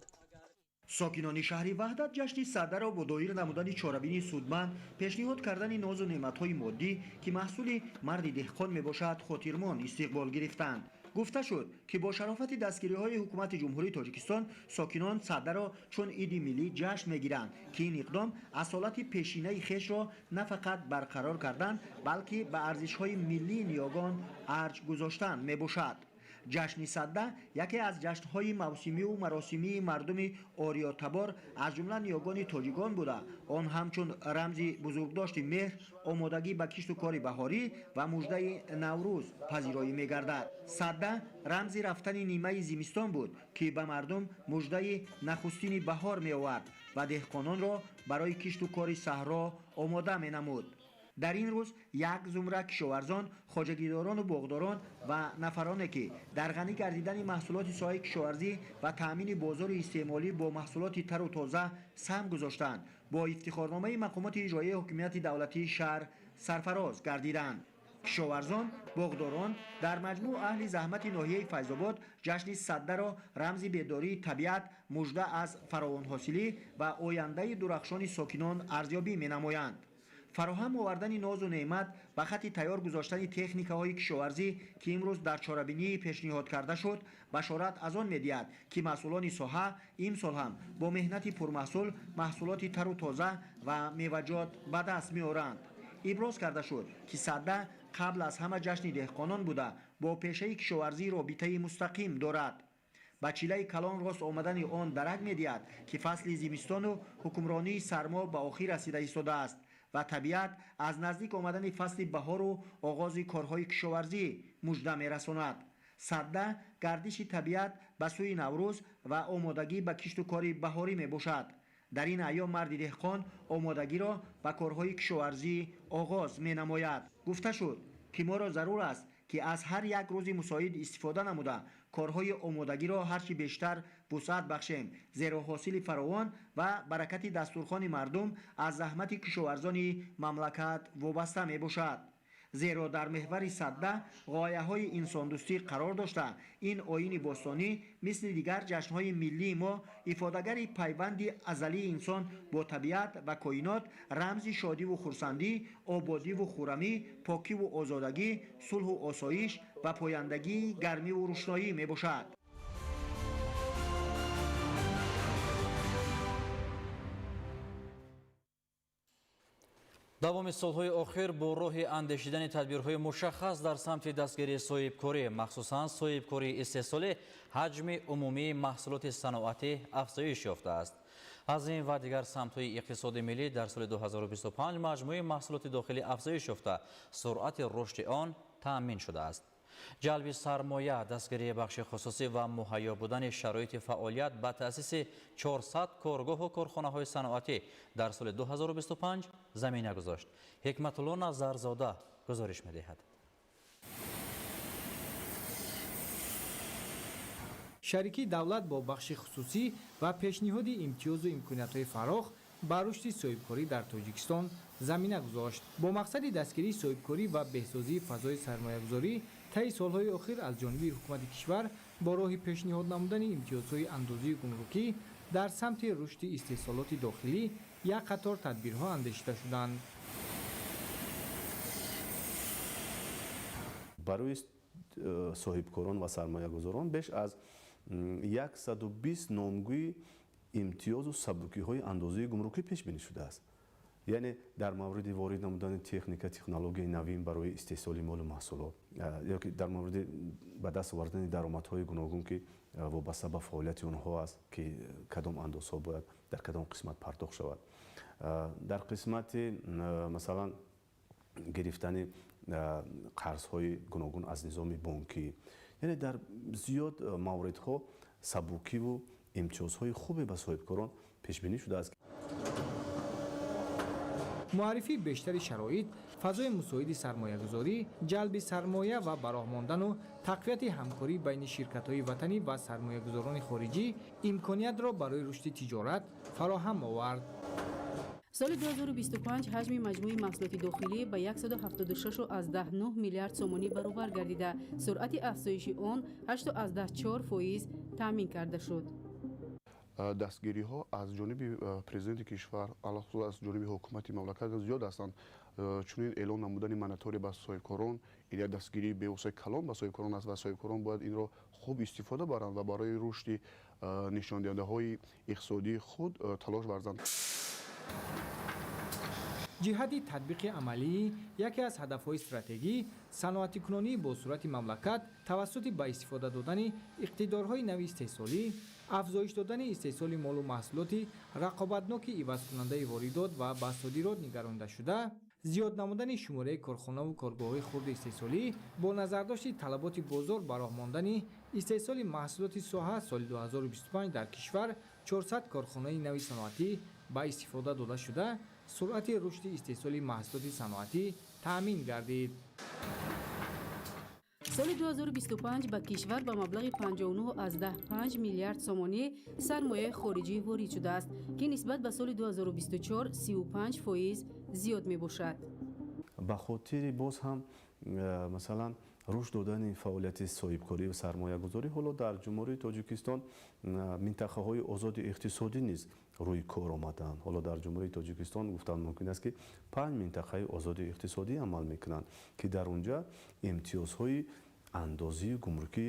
Сокинони шаҳри Ваҳдат ҷашни Садаро бо доир намудани чорабинии судманд, пешниҳод кардани нозу неъматҳои моддӣ, ки маҳсули марди деҳқон мебошад, хотирмон истиқбол гирифтанд. Гуфта шуд, ки бо шарофати дастгириҳои ҳукумати Ҷумҳурии Тоҷикистон сокинон Садаро чун иди миллӣ ҷашн мегиранд, ки ин иқдом асолати пешинаи хешро на фақат барқарор кардан, балки ба арзишҳои миллии ниёгон арҷ гузоштан мебошад. Ҷашни Сада яке аз ҷашнҳои мавсимию маросимии мардуми ориётабор, аз ҷумла ниёгони тоҷикон буда, он ҳамчун рамзи бузургдошти меҳр, омодагӣ ба кишту кори баҳорӣ ва муждаи Наврӯз пазироӣ мегардад. Сада рамзи рафтани нимаи зимистон буд, ки ба мардум муждаи нахустини баҳор меовард ва деҳқононро барои кишту кори саҳро омода менамуд. Дар ин рӯз як зумра кишоварзон, хоҷагидорону боғдорон ва нафароне, ки дар ғанӣ гардидани маҳсулоти соҳаи кишоварзӣ ва таъмини бозори истеъмолӣ бо маҳсулоти тару тоза саҳм гузоштанд, бо ифтихорномаи мақомоти иҷроияи ҳокимияти давлатии шаҳр сарфароз гардиданд. Кишоварзон, боғдорон, дар маҷмӯъ аҳли заҳмати ноҳияи Файзобод ҷашни Саддаро рамзи бедории табиат, мужда аз фаровонҳосилӣ ва ояндаи дурахшони сокинон арзёбӣ менамоянд. Фароҳам овардани нозу неъмат ба хатти тайёр гузоштани техникаҳои кишоварзӣ, ки имрӯз дар чорабинӣ пешниҳод карда шуд, башорат аз он медиҳад, ки масъулони соҳа имсол ҳам бо меҳнати пурмаҳсул маҳсулоти тару тоза ва меваҷот ба даст меоранд. Иброз карда шуд, ки Садда қабл аз ҳама ҷашни деҳқонон буда, бо пешаи кишоварзӣ робитаи мустақим дорад. Ба чилаи калон рост омадани он дарак медиҳад, ки фасли зимистону ҳукмронии сармо ба охир расида истодааст ва табиат аз наздик омадани фасли баҳору оғози корҳои кишоварзӣ мужда мерасонад. Садда гардиши табиат ба сӯи Наврӯз ва омодагӣ ба кишту кори баҳорӣ мебошад. Дар ин айём марди деҳқон омодагиро ба корҳои кишоварзӣ оғоз менамояд. Гуфта шуд, ки моро зарур аст, ки аз ҳар як рӯзи мусоид истифода намуда корҳои омодагиро ҳарчи бештар вусъат бахшем, зеро ҳосили фаровон ва баракати дастурхони мардум аз заҳмати кишоварзони мамлакат вобаста мебошад. Зеро дар меҳвари Садда ғояҳои инсондӯстӣ қарор дошта, ин оини бостонӣ мисли дигар ҷашнҳои миллии мо ифодагари пайванди азалии инсон бо табиат ва коинот, рамзи шодиву хурсандӣ, ободиву хуррамӣ, покиву озодагӣ, сулҳу осоиш ва пояндагии гармиву рӯшноӣ мебошад. Давоми солҳои охир бо роҳи андешидани тадбирҳои мушаххас дар самти дастгирии соҳибкорӣ, махсусан соҳибкории истеҳсолӣ, ҳаҷми умумии маҳсулоти саноатӣ афзоиш ёфтааст. Аз ин ва дигар самтҳои иқтисоди миллӣ дар соли 2025 маҷмӯи маҳсулоти дохилӣ афзоиш ёфта, суръати рушди он таъмин шудааст. Ҷалби сармоя, дастгирии бахши хусусӣ ва муҳайё будани шароити фаъолият ба таъсиси 400 коргоҳу корхонаҳои саноатӣ дар соли 2025 замина гузошт. Ҳикматулло Назарзода гузориш медиҳад. Шарикии давлат бо бахши хусусӣ ва пешниҳоди имтиёзу имкониятҳои фарох ба рушди соҳибкорӣ дар Тоҷикистон замина гузошт. Бо мақсади дастгирии соҳибкорӣ ва беҳсозии фазои сармоягузорӣ таи солҳои охир аз ҷониби ҳукумати кишвар бо роҳи пешниҳод намудани имтиёзҳои андозию гумрукӣ дар самти рушди истеҳсолоти дохилӣ як қатор тадбирҳо андешида шуданд. Барои соҳибкорон ва сармоягузорон беш аз 120 номгӯи имтиёзу сабукиҳои андозии гумрукӣ пешбинӣ шудааст. Яъне дар мавриди ворид намудани техника, технологияи навин барои истеҳсоли молу маҳсулот, ёки дар мавриди ба даст овардани даромадҳои гуногун, ки вобаста ба фаъолияти онҳо аст, ки кадом андозҳо бояд дар кадом қисмат пардохт шавад. Дар қисмати масалан гирифтани қарзҳои гуногун аз низоми бонкӣ, яъне дар зиёд мавридҳо сабукиву имтиёзҳои хубе ба соҳибкорон пешбинӣ шудааст. Муаррифии бештари шароит, фазои мусоиди сармоягузорӣ, ҷалби сармоя ва ба роҳ мондану тақвияти ҳамкорӣ байни ширкатҳои ватанӣ ва сармоягузорони хориҷӣ имкониятро барои рушди тиҷорат фароҳам овард. Соли 2025 ҳаҷми маҷмӯи маҳсулоти дохилӣ ба 176,9 миллиард сомонӣ баробар гардида, суръати афзоиши он 8,4% таъмин карда шуд. Дастгириҳо аз ҷониби президенти кишвар, алахусус аз ҷониби ҳукумати мамлакат зиёд ҳастанд. Чунин эълон намудани монотория ба соҳибкорон ин як дастгирии бевоситаи калон ба соҳибкорон аст ва соҳибкорон бояд инро хуб истифода баранд ва барои рушди нишондиҳандаҳои иқтисодии худ талош варзанд. Ҷиҳати татбиқи амалии яке аз ҳадафҳои стратегӣ саноатикунонии бо суръати мамлакат тавассути ба истифода додани иқтидорҳои нави истеҳсолӣ, афзоиш додани истеҳсоли молу маҳсулоти рақобатноки ивазкунандаи воридот ва ба содирот нигаронда шуда, зиёд намудани шумораи корхонаву коргоҳҳои хурди истеҳсолӣ бо назардошти талаботи бозор ба роҳ мондани истеҳсоли маҳсулоти соҳа соли 2025 дар кишвар 400 корхонаи нави саноатӣ ба истифода дода шуда, суръати рушди истеҳсоли маҳсулоти саноатӣ таъмин гардид. Соли 2025 ба кишвар ба маблағи 59,5 миллиард сомонӣ сармояи хориҷӣ ворид шудааст, ки нисбат ба соли 2024 35% зиёд мебошад. Ба хотири боз ҳам масалан рушд додани фаъолияти соҳибкорӣ ва сармоягузорӣ ҳоло дар Ҷумҳурии Тоҷикистон минтақаҳои озоди иқтисодӣ низ рӯи кор омаданд. Ҳоло дар Ҷумҳурии Тоҷикистон гуфтан мумкин аст, ки 5 минтақаи озоди иқтисодӣ амал мекунанд, ки дар онҷа имтиёзҳои андозию гумрукӣ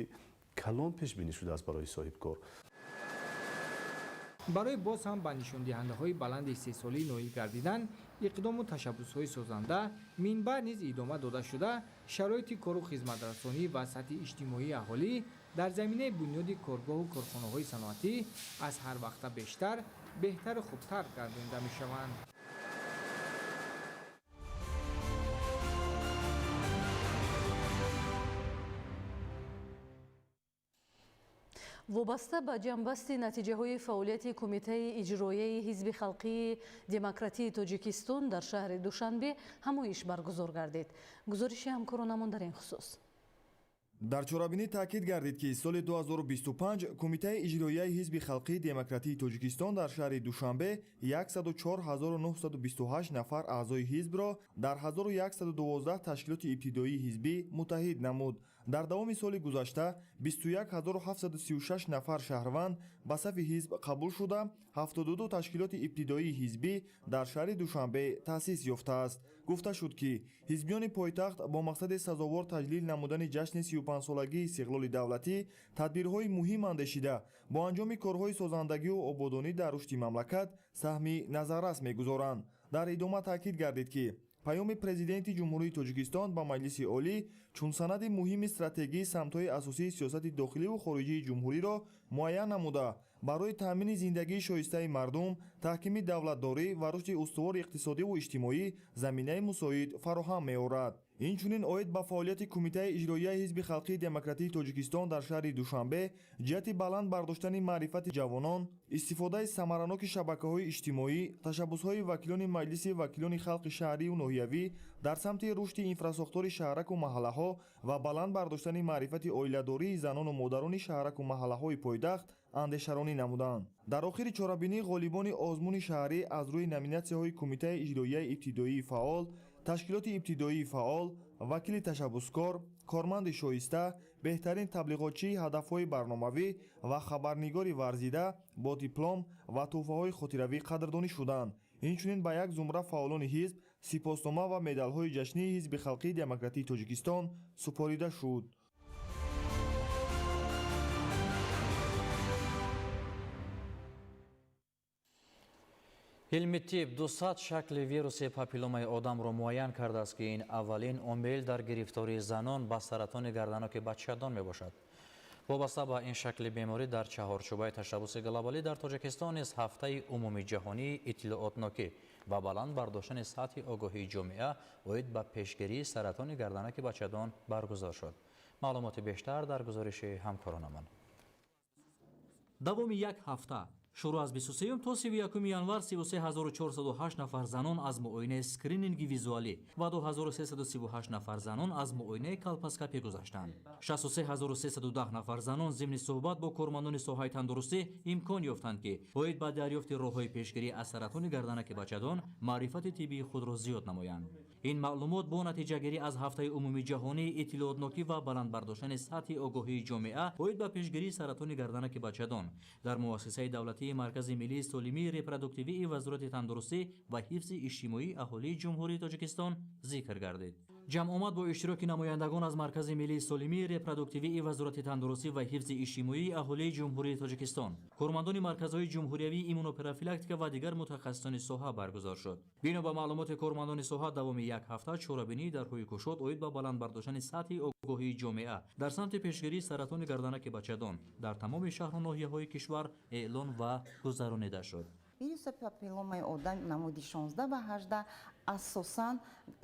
калон пешбинӣ шудааст барои соҳибкор. Барои боз ҳам ба нишондиҳандаҳои баланди истеҳсолӣ ноил гардидан, иқдому ташаббусҳои созанда минбаъд низ идома дода шуда, шароити кору хизматрасонӣ ва сатҳи иҷтимоии аҳолӣ дар заминаи бунёди коргоҳу корхонаҳои саноатӣ аз ҳар вақта бештар беҳтару хубтар гардонида мешаванд. Вобаста ба ҷамъбасти натиҷаҳои фаъолияти Кумитаи иҷроияи Ҳизби халқии демократии Тоҷикистон дар шаҳри Душанбе ҳамоиш баргузор гардид. Гузориши ҳамкоронамон дар ин хусус. Дар чорабинӣ таъкид гардид, ки соли 2025 Кумитаи иҷроияи Ҳизби халқии демократии Тоҷикистон дар шаҳри Душанбе 104 928 нафар аъзои ҳизбро дар 1112 ташкилоти ибтидоии ҳизбӣ муттаҳид намуд. Дар давоми соли гузашта 21 736 нафар шаҳрванд ба сафи ҳизб қабул шуда, 72 ташкилоти ибтидоии ҳизбӣ дар шаҳри Душанбе таъсис ёфтааст. Гуфта шуд, ки ҳизбиёни пойтахт бо мақсади сазовор таҷлил намудани ҷашни 35-солагии истиқлоли давлатӣ тадбирҳои муҳим андешида, бо анҷоми корҳои созандагию ободонӣ дар рушди мамлакат саҳми назаррас мегузоранд. Дар идома таъкид гардид, ки паёми Президенти Ҷумҳурии Тоҷикистон ба Маҷлиси Олӣ чун санади муҳими стратегӣ самтҳои асосии сиёсати дохиливу хориҷии ҷумҳуриро муайян намуда, барои таъмини зиндагии шоистаи мардум, таҳкими давлатдорӣ ва рушди устувори иқтисодиву иҷтимоӣ заминаи мусоид фароҳам меорад. Инчунин оид ба фаъолияти Кумитаи иҷроияи Ҳизби халқии демократии Тоҷикистон дар шаҳри Душанбе ҷиҳати баланд бардоштани маърифати ҷавонон, истифодаи самараноки шабакаҳои иҷтимоӣ, ташаббусҳои вакилони Маҷлиси вакилони халқи шаҳрию ноҳиявӣ дар самти рушди инфрасохтори шаҳраку маҳаллаҳо ва баланд бардоштани маърифати оиладории занону модарони шаҳраку маҳаллаҳои пойтахт андешаронӣ намуданд. Дар охири чорабинӣ ғолибони озмуни шаҳрӣ аз рӯи номинатсияҳои Кумитаи иҷроияи ибтидоии фаъол, ташкилоти ибтидоии фаъол, вакили ташаббускор, корманди шоиста, беҳтарин таблиғотчии ҳадафҳои барномавӣ ва хабарнигори варзида бо диплом ва тӯҳфаҳои хотиравӣ қадрдонӣ шуданд. Инчунин ба як зумра фаъолони ҳизб сипоснома ва медалҳои ҷашнии Ҳизби халқии демократии Тоҷикистон супорида шуд. Илми тиб 200 шакли вируси папилломаи одамро муайян кардааст, ки ин аввалин омил дар гирифтории занон ба саратони гарданоки бачадон мебошад. Вобаста ба ин шакли беморӣ дар чаҳорчӯбаи ташаббуси глобалӣ дар Тоҷикистон низ ҳафтаи умумиҷаҳонии иттилоотнокӣ ва баланд бардоштани сатҳи огоҳии ҷомеа оид ба пешгирии саратони гарданаки бачадон баргузор шуд. Маълумоти бештар дар гузориши ҳамкоронамон. Давоми як ҳафта, шурӯъ аз 23 то 31 январ, 33 408 нафар занон аз муоинаи скрининги визуалӣ ва 2338 нафар занон аз муоинаи колпоскопӣ гузаштанд. 63 310 нафар занон зимни суҳбат бо кормандони соҳаи тандурустӣ имкон ёфтанд, ки оид ба дарёфти роҳҳои пешгирӣ аз саратони гарданаки бачадон маърифати тиббии худро зиёд намоянд. Ин маълумот бо натиҷагирӣ аз ҳафтаи умумиҷаҳонии иттилоотнокӣ ва баланд бардоштани сатҳи огоҳии ҷомеа оид ба пешгирии саратони гарданаки бачадон дар муассисаи давлатии Маркази миллии солимии репродуктивии Вазорати тандурустӣ ва ҳифзи иҷтимоии аҳолии Ҷумҳурии Тоҷикистон зикр гардид. Ҷамъомад бо иштироки намояндагон аз Маркази миллии солимии репродуктивии Вазорати тандурустӣ ва ҳифзи иҷтимоии аҳолии Ҷумҳурии Тоҷикистон, кормандони марказҳои ҷумҳуриявии иммунопрофилактика ва дигар мутахассисони соҳа баргузор шуд. Бино ба маълумоти кормандони соҳа, давоми як ҳафта чорабинии дарҳои кушод оид ба баланд бардоштани сатҳи огоҳии ҷомеа дар самти пешгирии саратони гарданаки бачадон дар тамоми шаҳру ноҳияҳои кишвар эълон ва гузаронида шуд. Вируси папилломаи одам намуди 16 ва 18 асосан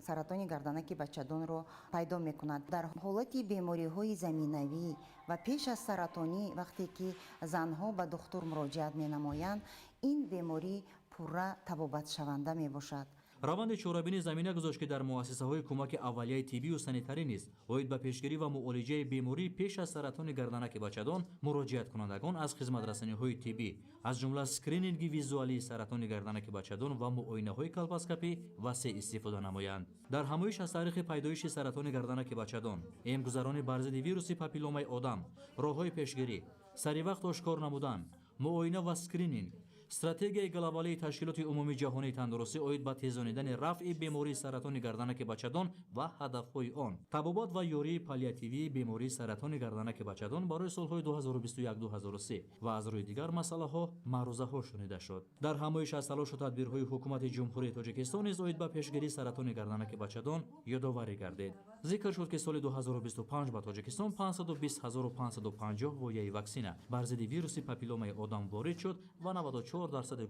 саратони гарданаки бачадонро пайдо мекунад. Дар ҳолати бемориҳои заминавӣ ва пеш аз саратонӣ, вақте ки занҳо ба духтур муроҷиат менамоянд, ин беморӣ пурра табобатшаванда мебошад. Раванди чорабинӣ замина гузошт, ки дар муассисаҳои кӯмаки аввалияи тиббию санитарӣ низ оид ба пешгирӣ ва муолиҷаи беморӣ пеш аз саратони гарданаки бачадон муроҷиаткунандагон аз хизматрасониҳои тиббӣ, аз ҷумла скрининги визуалии саратони гарданаки бачадон ва муоинаҳои колпоскопӣ васеъ истифода намоянд. Дар ҳамоиш аз таърихи пайдоиши саратони гарданаки бачадон, эмгузаронӣ бар зидди вируси папилломаи одам, роҳҳои пешгирӣ, саривақт ошкор намудан, муоина ва скрининг, стратегияи глобалии Ташкилоти Умумии Ҷаҳонии Тандурустӣ оид ба тезонидани рафъи бемории саратони гарданаки бачадон ва ҳадафҳои он, табобат ва ёрии паллиативии бемории саратони гарданаки бачадон барои солҳои 2021-2003 ва аз рӯи дигар масъалаҳо маърузаҳо шунида шуд. Дар ҳамоиш аз талошу тадбирҳои Ҳукумати Ҷумҳурии Тоҷикистон низ оид ба пешгирии саратони гарданаки бачадон ёдоварӣ гардид. Зикр шуд, ки соли 2025 ба Тоҷикистон 520 550 вояи ваксина бар зидди вируси папилломаи одам ворид шуд ва 94%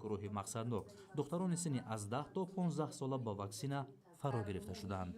гурӯҳи мақсаднок, духтарони синни аз 10 то 15 сола, ба ваксина фаро гирифта шуданд.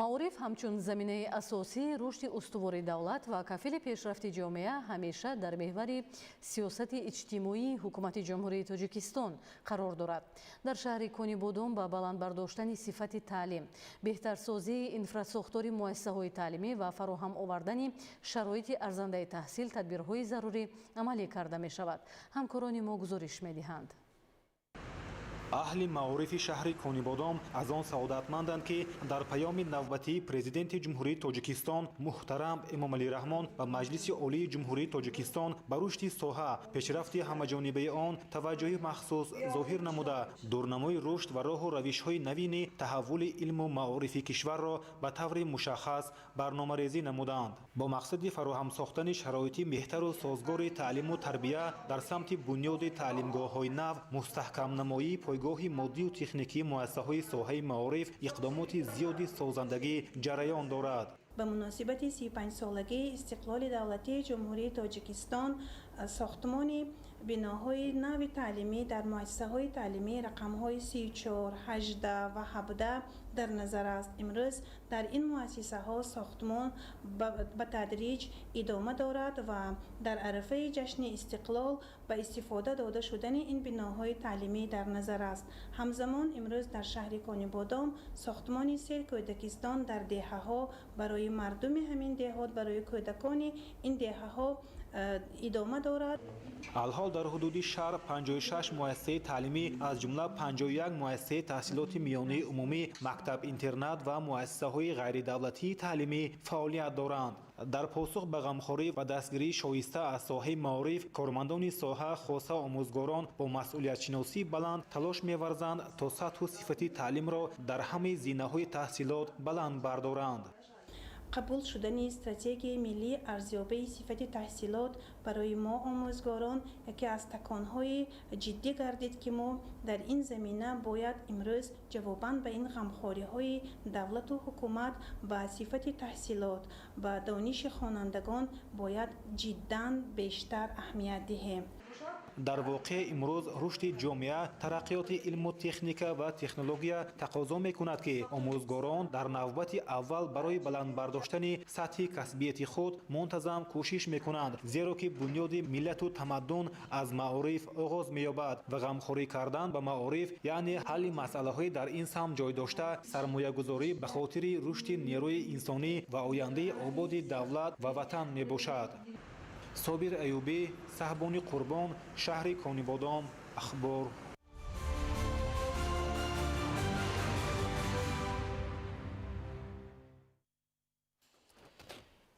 Маориф ҳамчун заминаи асосии рушди устувори давлат ва кафили пешрафти ҷомеа ҳамеша дар меҳвари сиёсати иҷтимоии Ҳукумати Ҷумҳурии Тоҷикистон қарор дорад. Дар шаҳри Конибодом ба баланд бардоштани сифати таълим, беҳтарсозии инфрасохтори муассисаҳои таълимӣ ва фароҳам овардани шароити арзандаи таҳсил тадбирҳои зарурӣ амалӣ карда мешавад. Ҳамкорони мо гузориш медиҳанд. Аҳли маорифи шаҳри Конибодом аз он саодатманданд, ки дар паёми навбатии Президенти Ҷумҳурии Тоҷикистон муҳтарам Эмомалӣ Раҳмон ба Маҷлиси Олии Ҷумҳурии Тоҷикистон ба рушди соҳа, пешрафти ҳамаҷонибаи он таваҷҷӯҳи махсус зоҳир намуда, дурнамои рушд ва роҳу равишҳои навини таҳаввули илму маорифи кишварро ба таври мушаххас барномарезӣ намуданд. Бо мақсади фароҳам сохтани шароити беҳтару созгори таълиму тарбия дар самти бунёди таълимгоҳҳои нав, мустаҳкамнамоии пойгоҳи моддию техникии муассисаҳои соҳаи маориф иқдомоти зиёди созандагӣ ҷараён дорад. Ба муносибати 35-солагии истиқлоли давлатии Ҷумҳурии Тоҷикистон сохтмони биноҳои нави таълимӣ дар муассисаҳои таълимӣ рақамҳои 34, 18 ва 17 дар назар аст. Имрӯз дар ин муассисаҳо сохтмон ба тадриҷ идома дорад ва дар арафаи ҷашни истиқлол ба истифода дода шудани ин биноҳои таълимӣ дар назар аст. Ҳамзамон, имрӯз дар шаҳри Конибодом сохтмони се кӯдакистон дар деҳаҳо барои мардуми ҳамин деҳот, барои кӯдакони ин деҳаҳо идома дорад. Алҳол дар ҳудуди шаҳр 56 муассисаи таълимӣ, аз ҷумла 51 муассисаи таҳсилоти миёнаи умумӣ, мактаб-интернат ва муассисаҳои ғайридавлатии таълимӣ фаъолият доранд. Дар посух ба ғамхорӣ ва дастгирии шоиста аз соҳаи маориф, кормандони соҳа, хоса омӯзгорон, бо масъулиятшиносии баланд талош меварзанд, то сатҳу сифати таълимро дар ҳамаи зинаҳои таҳсилот баланд бардоранд. Қабул шудани стратегияи миллии арзёбии сифати таҳсилот барои мо, омӯзгорон, яке аз таконҳои ҷиддӣ гардид, ки мо дар ин замина бояд имрӯз ҷавобан ба ин ғамхориҳои давлату ҳукумат ба сифати таҳсилот, ба дониши хонандагон бояд ҷиддан бештар аҳамият диҳем. Дар воқеъ, имрӯз рушди ҷомеа, тараққиёти илму техника ва технология тақозо мекунад, ки омӯзгорон дар навбати аввал барои баланд бардоштани сатҳи касбияти худ мунтазам кӯшиш мекунанд, зеро ки бунёди миллату тамаддун аз маориф оғоз меёбад ва ғамхорӣ кардан ба маориф, яъне ҳалли масъалаҳои дар ин самт ҷой дошта, сармоягузорӣ ба хотири рушди нерӯи инсонӣ ва ояндаи ободи давлат ва ватан мебошад. Собир Аюбӣ, Саҳбони Қурбон, шаҳри Конибодом, Ахбор.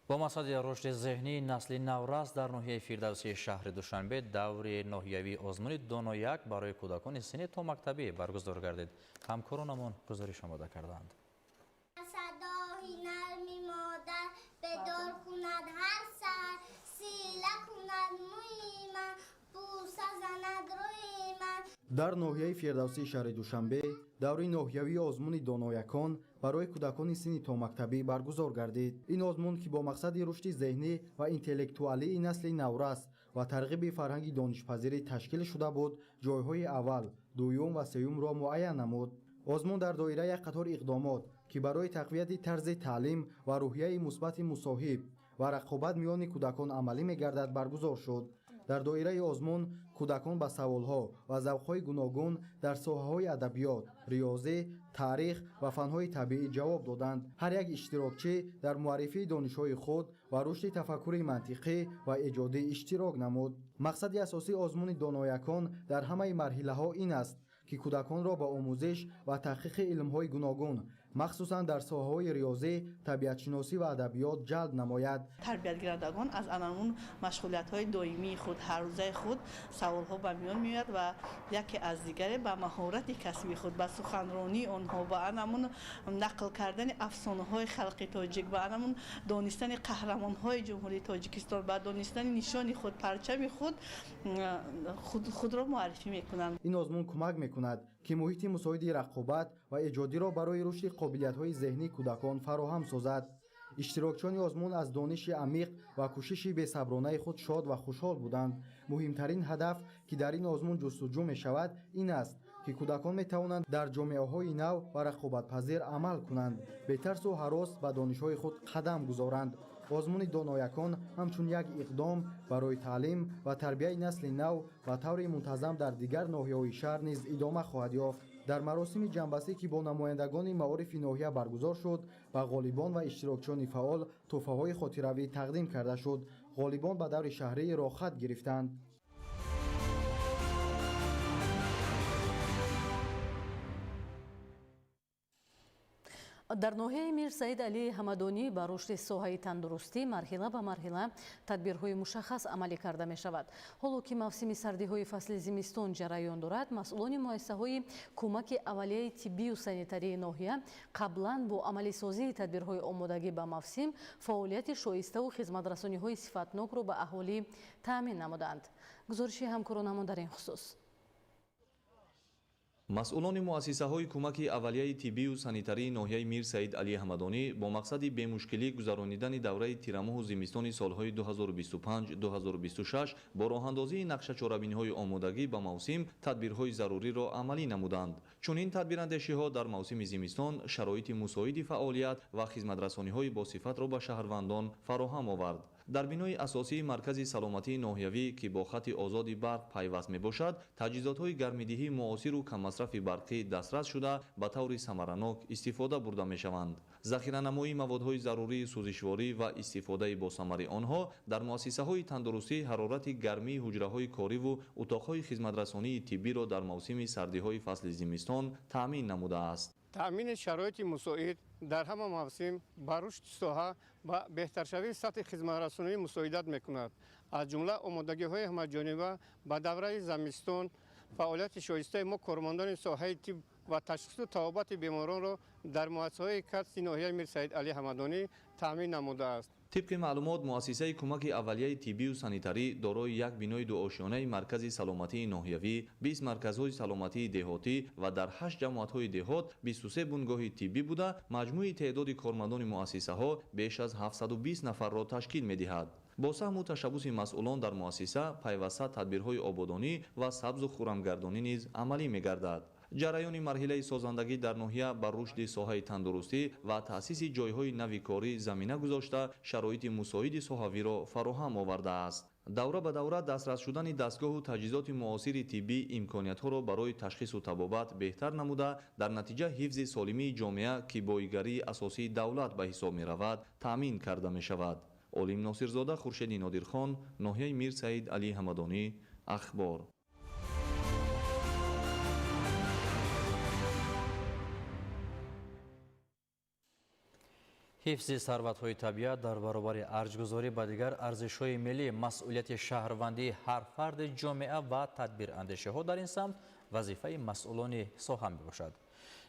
Бо мақсади рушди зеҳнии насли наврас дар ноҳияи Фирдавсии шаҳри Душанбе даври ноҳиявии озмуни Доно як барои кӯдакони синни томактабӣ баргузор гардид. Ҳамкоронамон гузориш омода карданд. Садои нарми модар бедор кунад ҳар саҳар, сила кунад мӯи ман, бӯса занад рӯи ман. Дар ноҳияи Фирдавсии шаҳри Душанбе даври ноҳиявии озмуни Доноякон барои кӯдакони синни томактабӣ баргузор гардид. Ин озмун, ки бо мақсади рушди зеҳнӣ ва интеллектуалии насли наврас ва тарғиби фарҳанги донишпазирӣ ташкил шуда буд, ҷойҳои аввал, дуюм ва сеюмро муайян намуд. Озмун дар доираи як қатор иқдомот, ки барои тақвияти тарзи таълим ва рӯҳияи мусбати мусоҳиб ва рақобат миёни кӯдакон амалӣ мегардад баргузор шуд. Дар доираи озмун кӯдакон ба саволҳо ва завқҳои гуногун дар соҳаҳои адабиёт, риёзӣ, таърих ва фанҳои табиӣ ҷавоб доданд. Ҳар як иштирокчӣ дар муаррифии донишҳои худ ва рушди тафаккури мантиқӣ ва эҷодӣ иштирок намуд. Мақсади асосии озмуни доноякон дар ҳамаи марҳилаҳо ин аст, ки кӯдаконро ба омӯзиш ва таҳқиқи илмҳои гуногун, махсусан дар соҳаҳои риёзӣ, табиатшиносӣ ва адабиёт ҷалб намояд. Тарбиятгирандагон аз анамун машғулиятҳои доимии худ, ҳаррӯзаи худ саволҳо ба миён меояд ва яке аз дигаре ба маҳорати касбии худ, ба суханронии онҳо, ба анамун нақл кардани афсонаҳои халқи тоҷик, ба анамун донистани қаҳрамонҳои Ҷумҳурии Тоҷикистон, ба донистани нишони худ, парчами худ, худро муаррифӣ мекунанд. Ин озмун кӯмак мекунад, ки муҳити мусоиди рақобат ва эҷодиро барои рушди қобилиятҳои зеҳнии кӯдакон фароҳам созад. Иштирокчиёни озмун аз дониши амиқ ва кӯшиши бесабронаи худ шод ва хушҳол буданд. Муҳимтарин ҳадаф, ки дар ин озмун ҷустуҷӯ мешавад, ин аст, ки кӯдакон метавонанд дар ҷомеаҳои нав ва рақобатпазир амал кунанд, бетарсу ҳарос ба донишҳои худ қадам гузоранд. Озмуни доноякон ҳамчун як иқдом барои таълим ва тарбияи насли нав ба таври мунтазам дар дигар ноҳияҳои шаҳр низ идома хоҳад ёфт. Дар маросими ҷамъбастӣ, ки бо намояндагони маорифи ноҳия баргузор шуд, ба ғолибон ва иштирокчиёни фаъол тӯҳфаҳои хотиравӣ тақдим карда шуд. Ғолибон ба даври шаҳрӣ роҳхат гирифтанд. Дар ноҳияи Мир Саид Алии Ҳамадонӣ ба рушди соҳаи тандурустӣ марҳила ба марҳила тадбирҳои мушаххас амалӣ карда мешавад. Ҳоло ки мавсими сардиҳои фасли зимистон ҷараён дорад, масъулони муассисаҳои кӯмаки аввалияи тиббию санитарии ноҳия қаблан бо амалисозии тадбирҳои омодагӣ ба мавсим фаъолияти шоиставу хизматрасониҳои сифатнокро ба аҳолӣ таъмин намуданд. Гузориши ҳамкоронамон дар ин хусус. Масъулони муассисаҳои кӯмаки аввалияи тиббию санитарии ноҳияи Мир Саид Алии Ҳамадонӣ бо мақсади бемушкилӣ гузаронидани давраи тирамоҳу зимистони солҳои 2025-2026 бо роҳандозии нақшачорабиниҳои омодагӣ ба мавсим тадбирҳои заруриро амалӣ намуданд. Чунин тадбирандешиҳо дар мавсими зимистон шароити мусоиди фаъолият ва хизматрасониҳои босифатро ба шаҳрвандон фароҳам овард. Дар бинои асосии маркази саломатии ноҳиявӣ, ки бо хати озоди барқ пайваст мебошад, таҷҳизотҳои гармидиҳии муосиру каммасрафи барқӣ дастрас шуда, ба таври самаранок истифода бурда мешаванд. Захиранамоии маводҳои зарурии сӯзишворӣ ва истифодаи босамари онҳо дар муассисаҳои тандурустӣ ҳарорати гармии ҳуҷраҳои кориву утоқҳои хизматрасонии тиббиро дар мавсими сардиҳои фасли зимистон таъмин намудааст. Таъмини шароити мусоид дар ҳама мавсим ба рушди соҳа ва беҳтаршавии сатҳи хизматрасонӣ мусоидат мекунад. Аз ҷумла омодагиҳои ҳамаҷониба ба давраи зимистон, фаъолияти шоистаи мо кормандони соҳаи тиб ва ташхису табобати беморонро дар муассисаҳои касби ноҳияи Мир Саид Алии Ҳамадонӣ таъмин намудааст. Тибқи маълумот, муассисаи кӯмаки аввалияи тиббию санитарӣ дорои як бинои дуошёнаи маркази саломатии ноҳиявӣ, 20 марказҳои саломатии деҳотӣ ва дар 8 ҷамоатҳои деҳот 23 бунгоҳи тиббӣ буда, маҷмӯи теъдоди кормандони муассисаҳо беш аз 720 нафарро ташкил медиҳад. Бо саҳму ташаббуси масъулон дар муассиса пайваста тадбирҳои ободонӣ ва сабзу хуррамгардонӣ низ амалӣ мегардад. Ҷараёни марҳилаи созандагӣ дар ноҳия ба рушди соҳаи тандурустӣ ва таъсиси ҷойҳои нави корӣ замина гузошта, шароити мусоиди соҳавиро фароҳам овардааст. Давра ба давра дастрас шудани дастгоҳу таҷҳизоти муосири тиббӣ имкониятҳоро барои ташхису табобат беҳтар намуда, дар натиҷа ҳифзи солимии ҷомеа, ки боигарии асосии давлат ба ҳисоб меравад, таъмин карда мешавад. Олим Носирзода, Хуршеди Нодирхон, ноҳияи Мир Саид Алии Ҳамадонӣ, Ахбор. Ҳифзи сарватҳои табиат дар баробари арҷгузорӣ ба дигар арзишҳои миллӣ, масъулияти шаҳрвандии ҳар фарди ҷомеа ва тадбирандешиҳо дар ин самт вазифаи масъулони соҳа мебошад.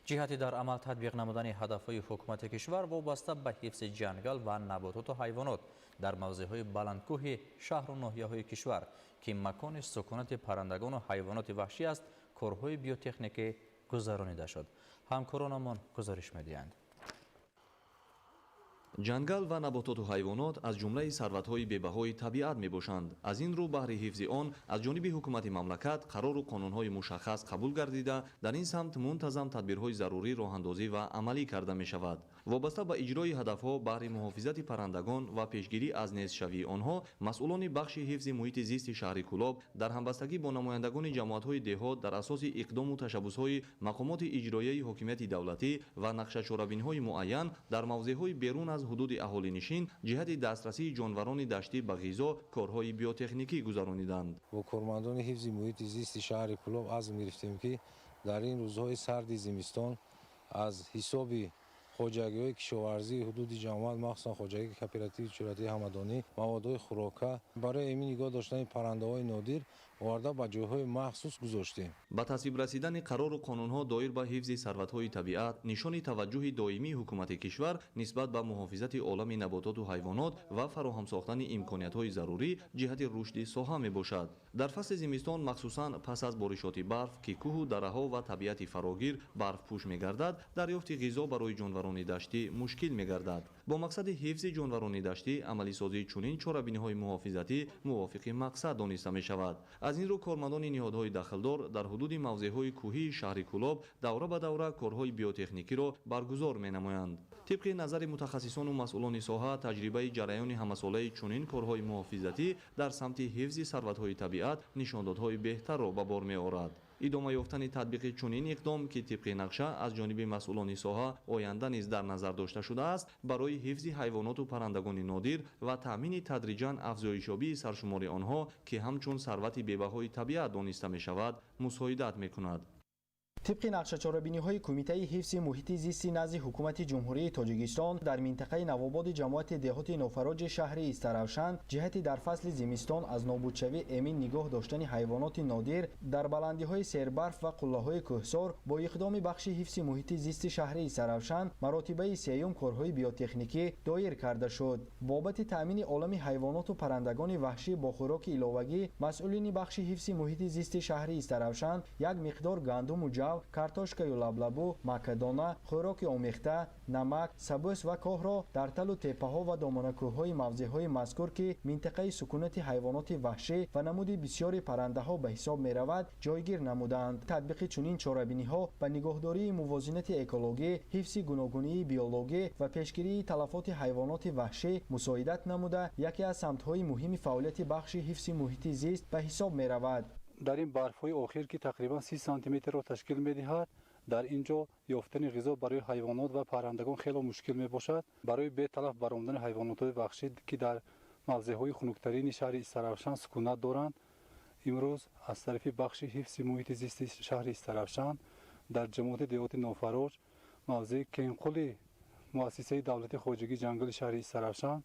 Ҷиҳати дар амал татбиқ намудани ҳадафҳои ҳукумати кишвар вобаста ба ҳифзи ҷангал ва набототу ҳайвонот дар мавзеъҳои баландкӯҳи шаҳру ноҳияҳои кишвар, ки макони сукунати паррандагону ҳайвоноти ваҳшӣ аст, корҳои биотехникӣ гузаронида шуд. Ҳамкоронамон гузориш медиҳанд. Ҷангал ва набототу ҳайвонот аз ҷумлаи сарватҳои бебаҳои табиат мебошанд. Аз ин рӯ баҳри ҳифзи он аз ҷониби ҳукумати мамлакат қарору қонунҳои мушаххас қабул гардида, дар ин самт мунтазам тадбирҳои зарурӣ роҳандозӣ ва амалӣ карда мешавад. Вобаста ба иҷрои ҳадафҳо баҳри муҳофизати паррандагон ва пешгирӣ аз нестшавии онҳо, масъулони бахши ҳифзи муҳити зисти шаҳри Кӯлоб дар ҳамбастагӣ бо намояндагони ҷамоатҳои деҳот дар асоси иқдому ташаббусҳои мақомоти иҷроияи ҳокимияти давлатӣ ва нақшачорабиниҳои муайян дар мавзеъҳои берун аз ҳудуди аҳолинишин ҷиҳати дастрасии ҷонварони даштӣ ба ғизо корҳои биотехникӣ гузарониданд. Бо кормандони ҳифзи муҳити зисти шаҳри Кӯлоб азм гирифтем, ки дар ин рӯзҳои сарди зимистон аз ҳисоби хоҷагиҳои кишоварзии ҳудуди ҷамоат, махсусан хоҷагии кооперативи чӯратии Ҳамадонӣ, маводҳои хӯрока барои эмин нигоҳ доштани паррандаҳои нодир оварда ба ҷойҳои махсус гузоштем. Ба тасвиб расидани қарору қонунҳо доир ба ҳифзи сарватҳои табиат нишони таваҷҷӯҳи доимии ҳукумати кишвар нисбат ба муҳофизати олами набототу ҳайвонот ва фароҳам сохтани имкониятҳои зарурӣ ҷиҳати рушди соҳа мебошад. Дар фасли зимистон, махсусан пас аз боришоти барф, ки кӯҳу дараҳо ва табиати фарогир барфпӯш мегардад, дарёфти ғизо барои ҷонварони даштӣ мушкил мегардад. Бо мақсади ҳифзи ҷонварони даштӣ амалисозии чунин чорабиниҳои муҳофизатӣ мувофиқи мақсад дониста мешавад. Аз ин рӯ кормандони ниҳодҳои дахлдор дар ҳудуди мавзеъҳои кӯҳии шаҳри Кӯлоб давра ба давра корҳои биотехникиро баргузор менамоянд. Тибқи назари мутахассисону масъулони соҳа, таҷрибаи ҷараёни ҳамасолаи чунин корҳои муҳофизатӣ дар самти ҳифзи сарватҳои табиат нишондодҳои беҳтарро ба бор меорад. Идома ёфтани татбиқи чунин иқдом, ки тибқи нақша аз ҷониби масъулони соҳа оянда низ дар назар дошта шудааст, барои ҳифзи ҳайвоноту паррандагони нодир ва таъмини тадриҷан афзоишёбии саршумори онҳо, ки ҳамчун сарвати бебаҳои табиат дониста мешавад, мусоидат мекунад. Тибқи нақшачорабиниҳои Кумитаи ҳифзи муҳити зисти назди Ҳукумати Ҷумҳурии Тоҷикистон дар минтақаи Навободи ҷамоати деҳоти Нофароҷи шаҳри Истаравшан ҷиҳати дар фасли зимистон аз нобудшавӣ эмин нигоҳ доштани ҳайвоноти нодир дар баландиҳои сербарф ва қуллаҳои кӯҳсор бо иқдоми бахши ҳифзи муҳити зисти шаҳри Истаравшан маротибаи сеюм корҳои биотехникӣ доир карда шуд. Бобати таъмини олами ҳайвоноту паррандагони ваҳшӣ бо хӯроки иловагӣ масъулини бахши ҳифзи муҳити зисти шаҳри Истаравшан як миқдор гандуму ҷав, картошкаю лаблабу, макадона, хӯроки омехта, намак, сабӯс ва коҳро дар талу теппаҳо ва доманакӯҳҳои мавзеъҳои мазкур, ки минтақаи сукунати ҳайвоноти ваҳшӣ ва намуди бисёри паррандаҳо ба ҳисоб меравад, ҷойгир намуданд. Татбиқи чунин чорабиниҳо ба нигоҳдории мувозинати экологӣ, ҳифзи гуногунии биологӣ ва пешгирии талафоти ҳайвоноти ваҳшӣ мусоидат намуда, яке аз самтҳои муҳими фаъолияти бахши ҳифзи муҳити зист ба ҳисоб меравад. Дар ин барфҳои охир, ки тақрибан 30 сантиметрро ташкил медиҳад, дар ин ҷо ёфтани ғизо барои ҳайвонот ва паррандагон хело мушкил мебошад. Барои беталаф баромадани ҳайвонотҳои ваҳшӣ, ки дар мавзеъҳои хунуктарини шаҳри Истаравшан сукунат доранд, имрӯз аз тарафи бахши ҳифзи муҳити зисти шаҳри Истаравшан дар ҷамоати деҳоти Нофароҷ мавзеи Кенқули муассисаи давлати хоҷагии ҷангали шаҳри Истаравшан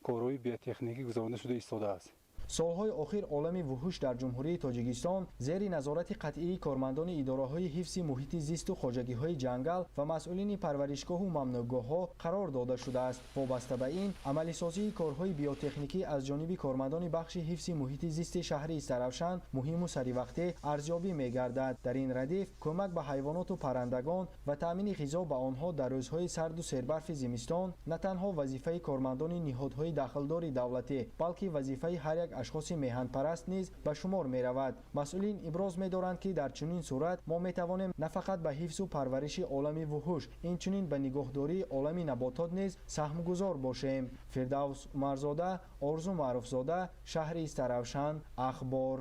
корҳои биотехникӣ гузаронида шуда истодааст. Солҳои охир олами вуҳуш дар Ҷумҳурии Тоҷикистон зери назорати қатъии кормандони идораҳои ҳифзи муҳити зисту хоҷагиҳои ҷангал ва масъулини парваришгоҳу мамнӯъгоҳҳо қарор дода шудааст. Вобаста ба ин, амалисозии корҳои биотехникӣ аз ҷониби кормандони бахши ҳифзи муҳити зисти шаҳри Истаравшан муҳиму саривақтӣ арзёбӣ мегардад. Дар ин радиф кӯмак ба ҳайвоноту паррандагон ва таъмини ғизо ба онҳо дар рӯзҳои сарду сербарфи зимистон на танҳо вазифаи кормандони ниҳодҳои дахлдори давлатӣ, балки вазифаи ҳар як ашхоси меҳанпараст низ ба шумор меравад. Масъулин иброз медоранд, ки дар чунин сурат мо метавонем на фақат ба ҳифзу парвариши олами вуҳуш, инчунин ба нигоҳдории олами наботот низ саҳмгузор бошем. Фирдавс Умарзода, Орзу Маъруфзода, шаҳри Истаравшан, Ахбор.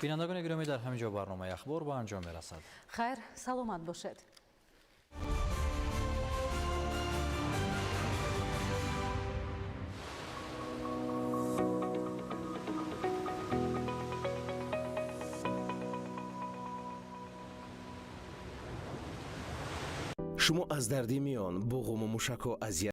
Бинандагони гиромӣ, дар ҳамин ҷо барномаи Ахбор ба анҷом мерасад. Хайр, саломат бошед. Шумо аз дарди миён, буғуму мушакҳо азият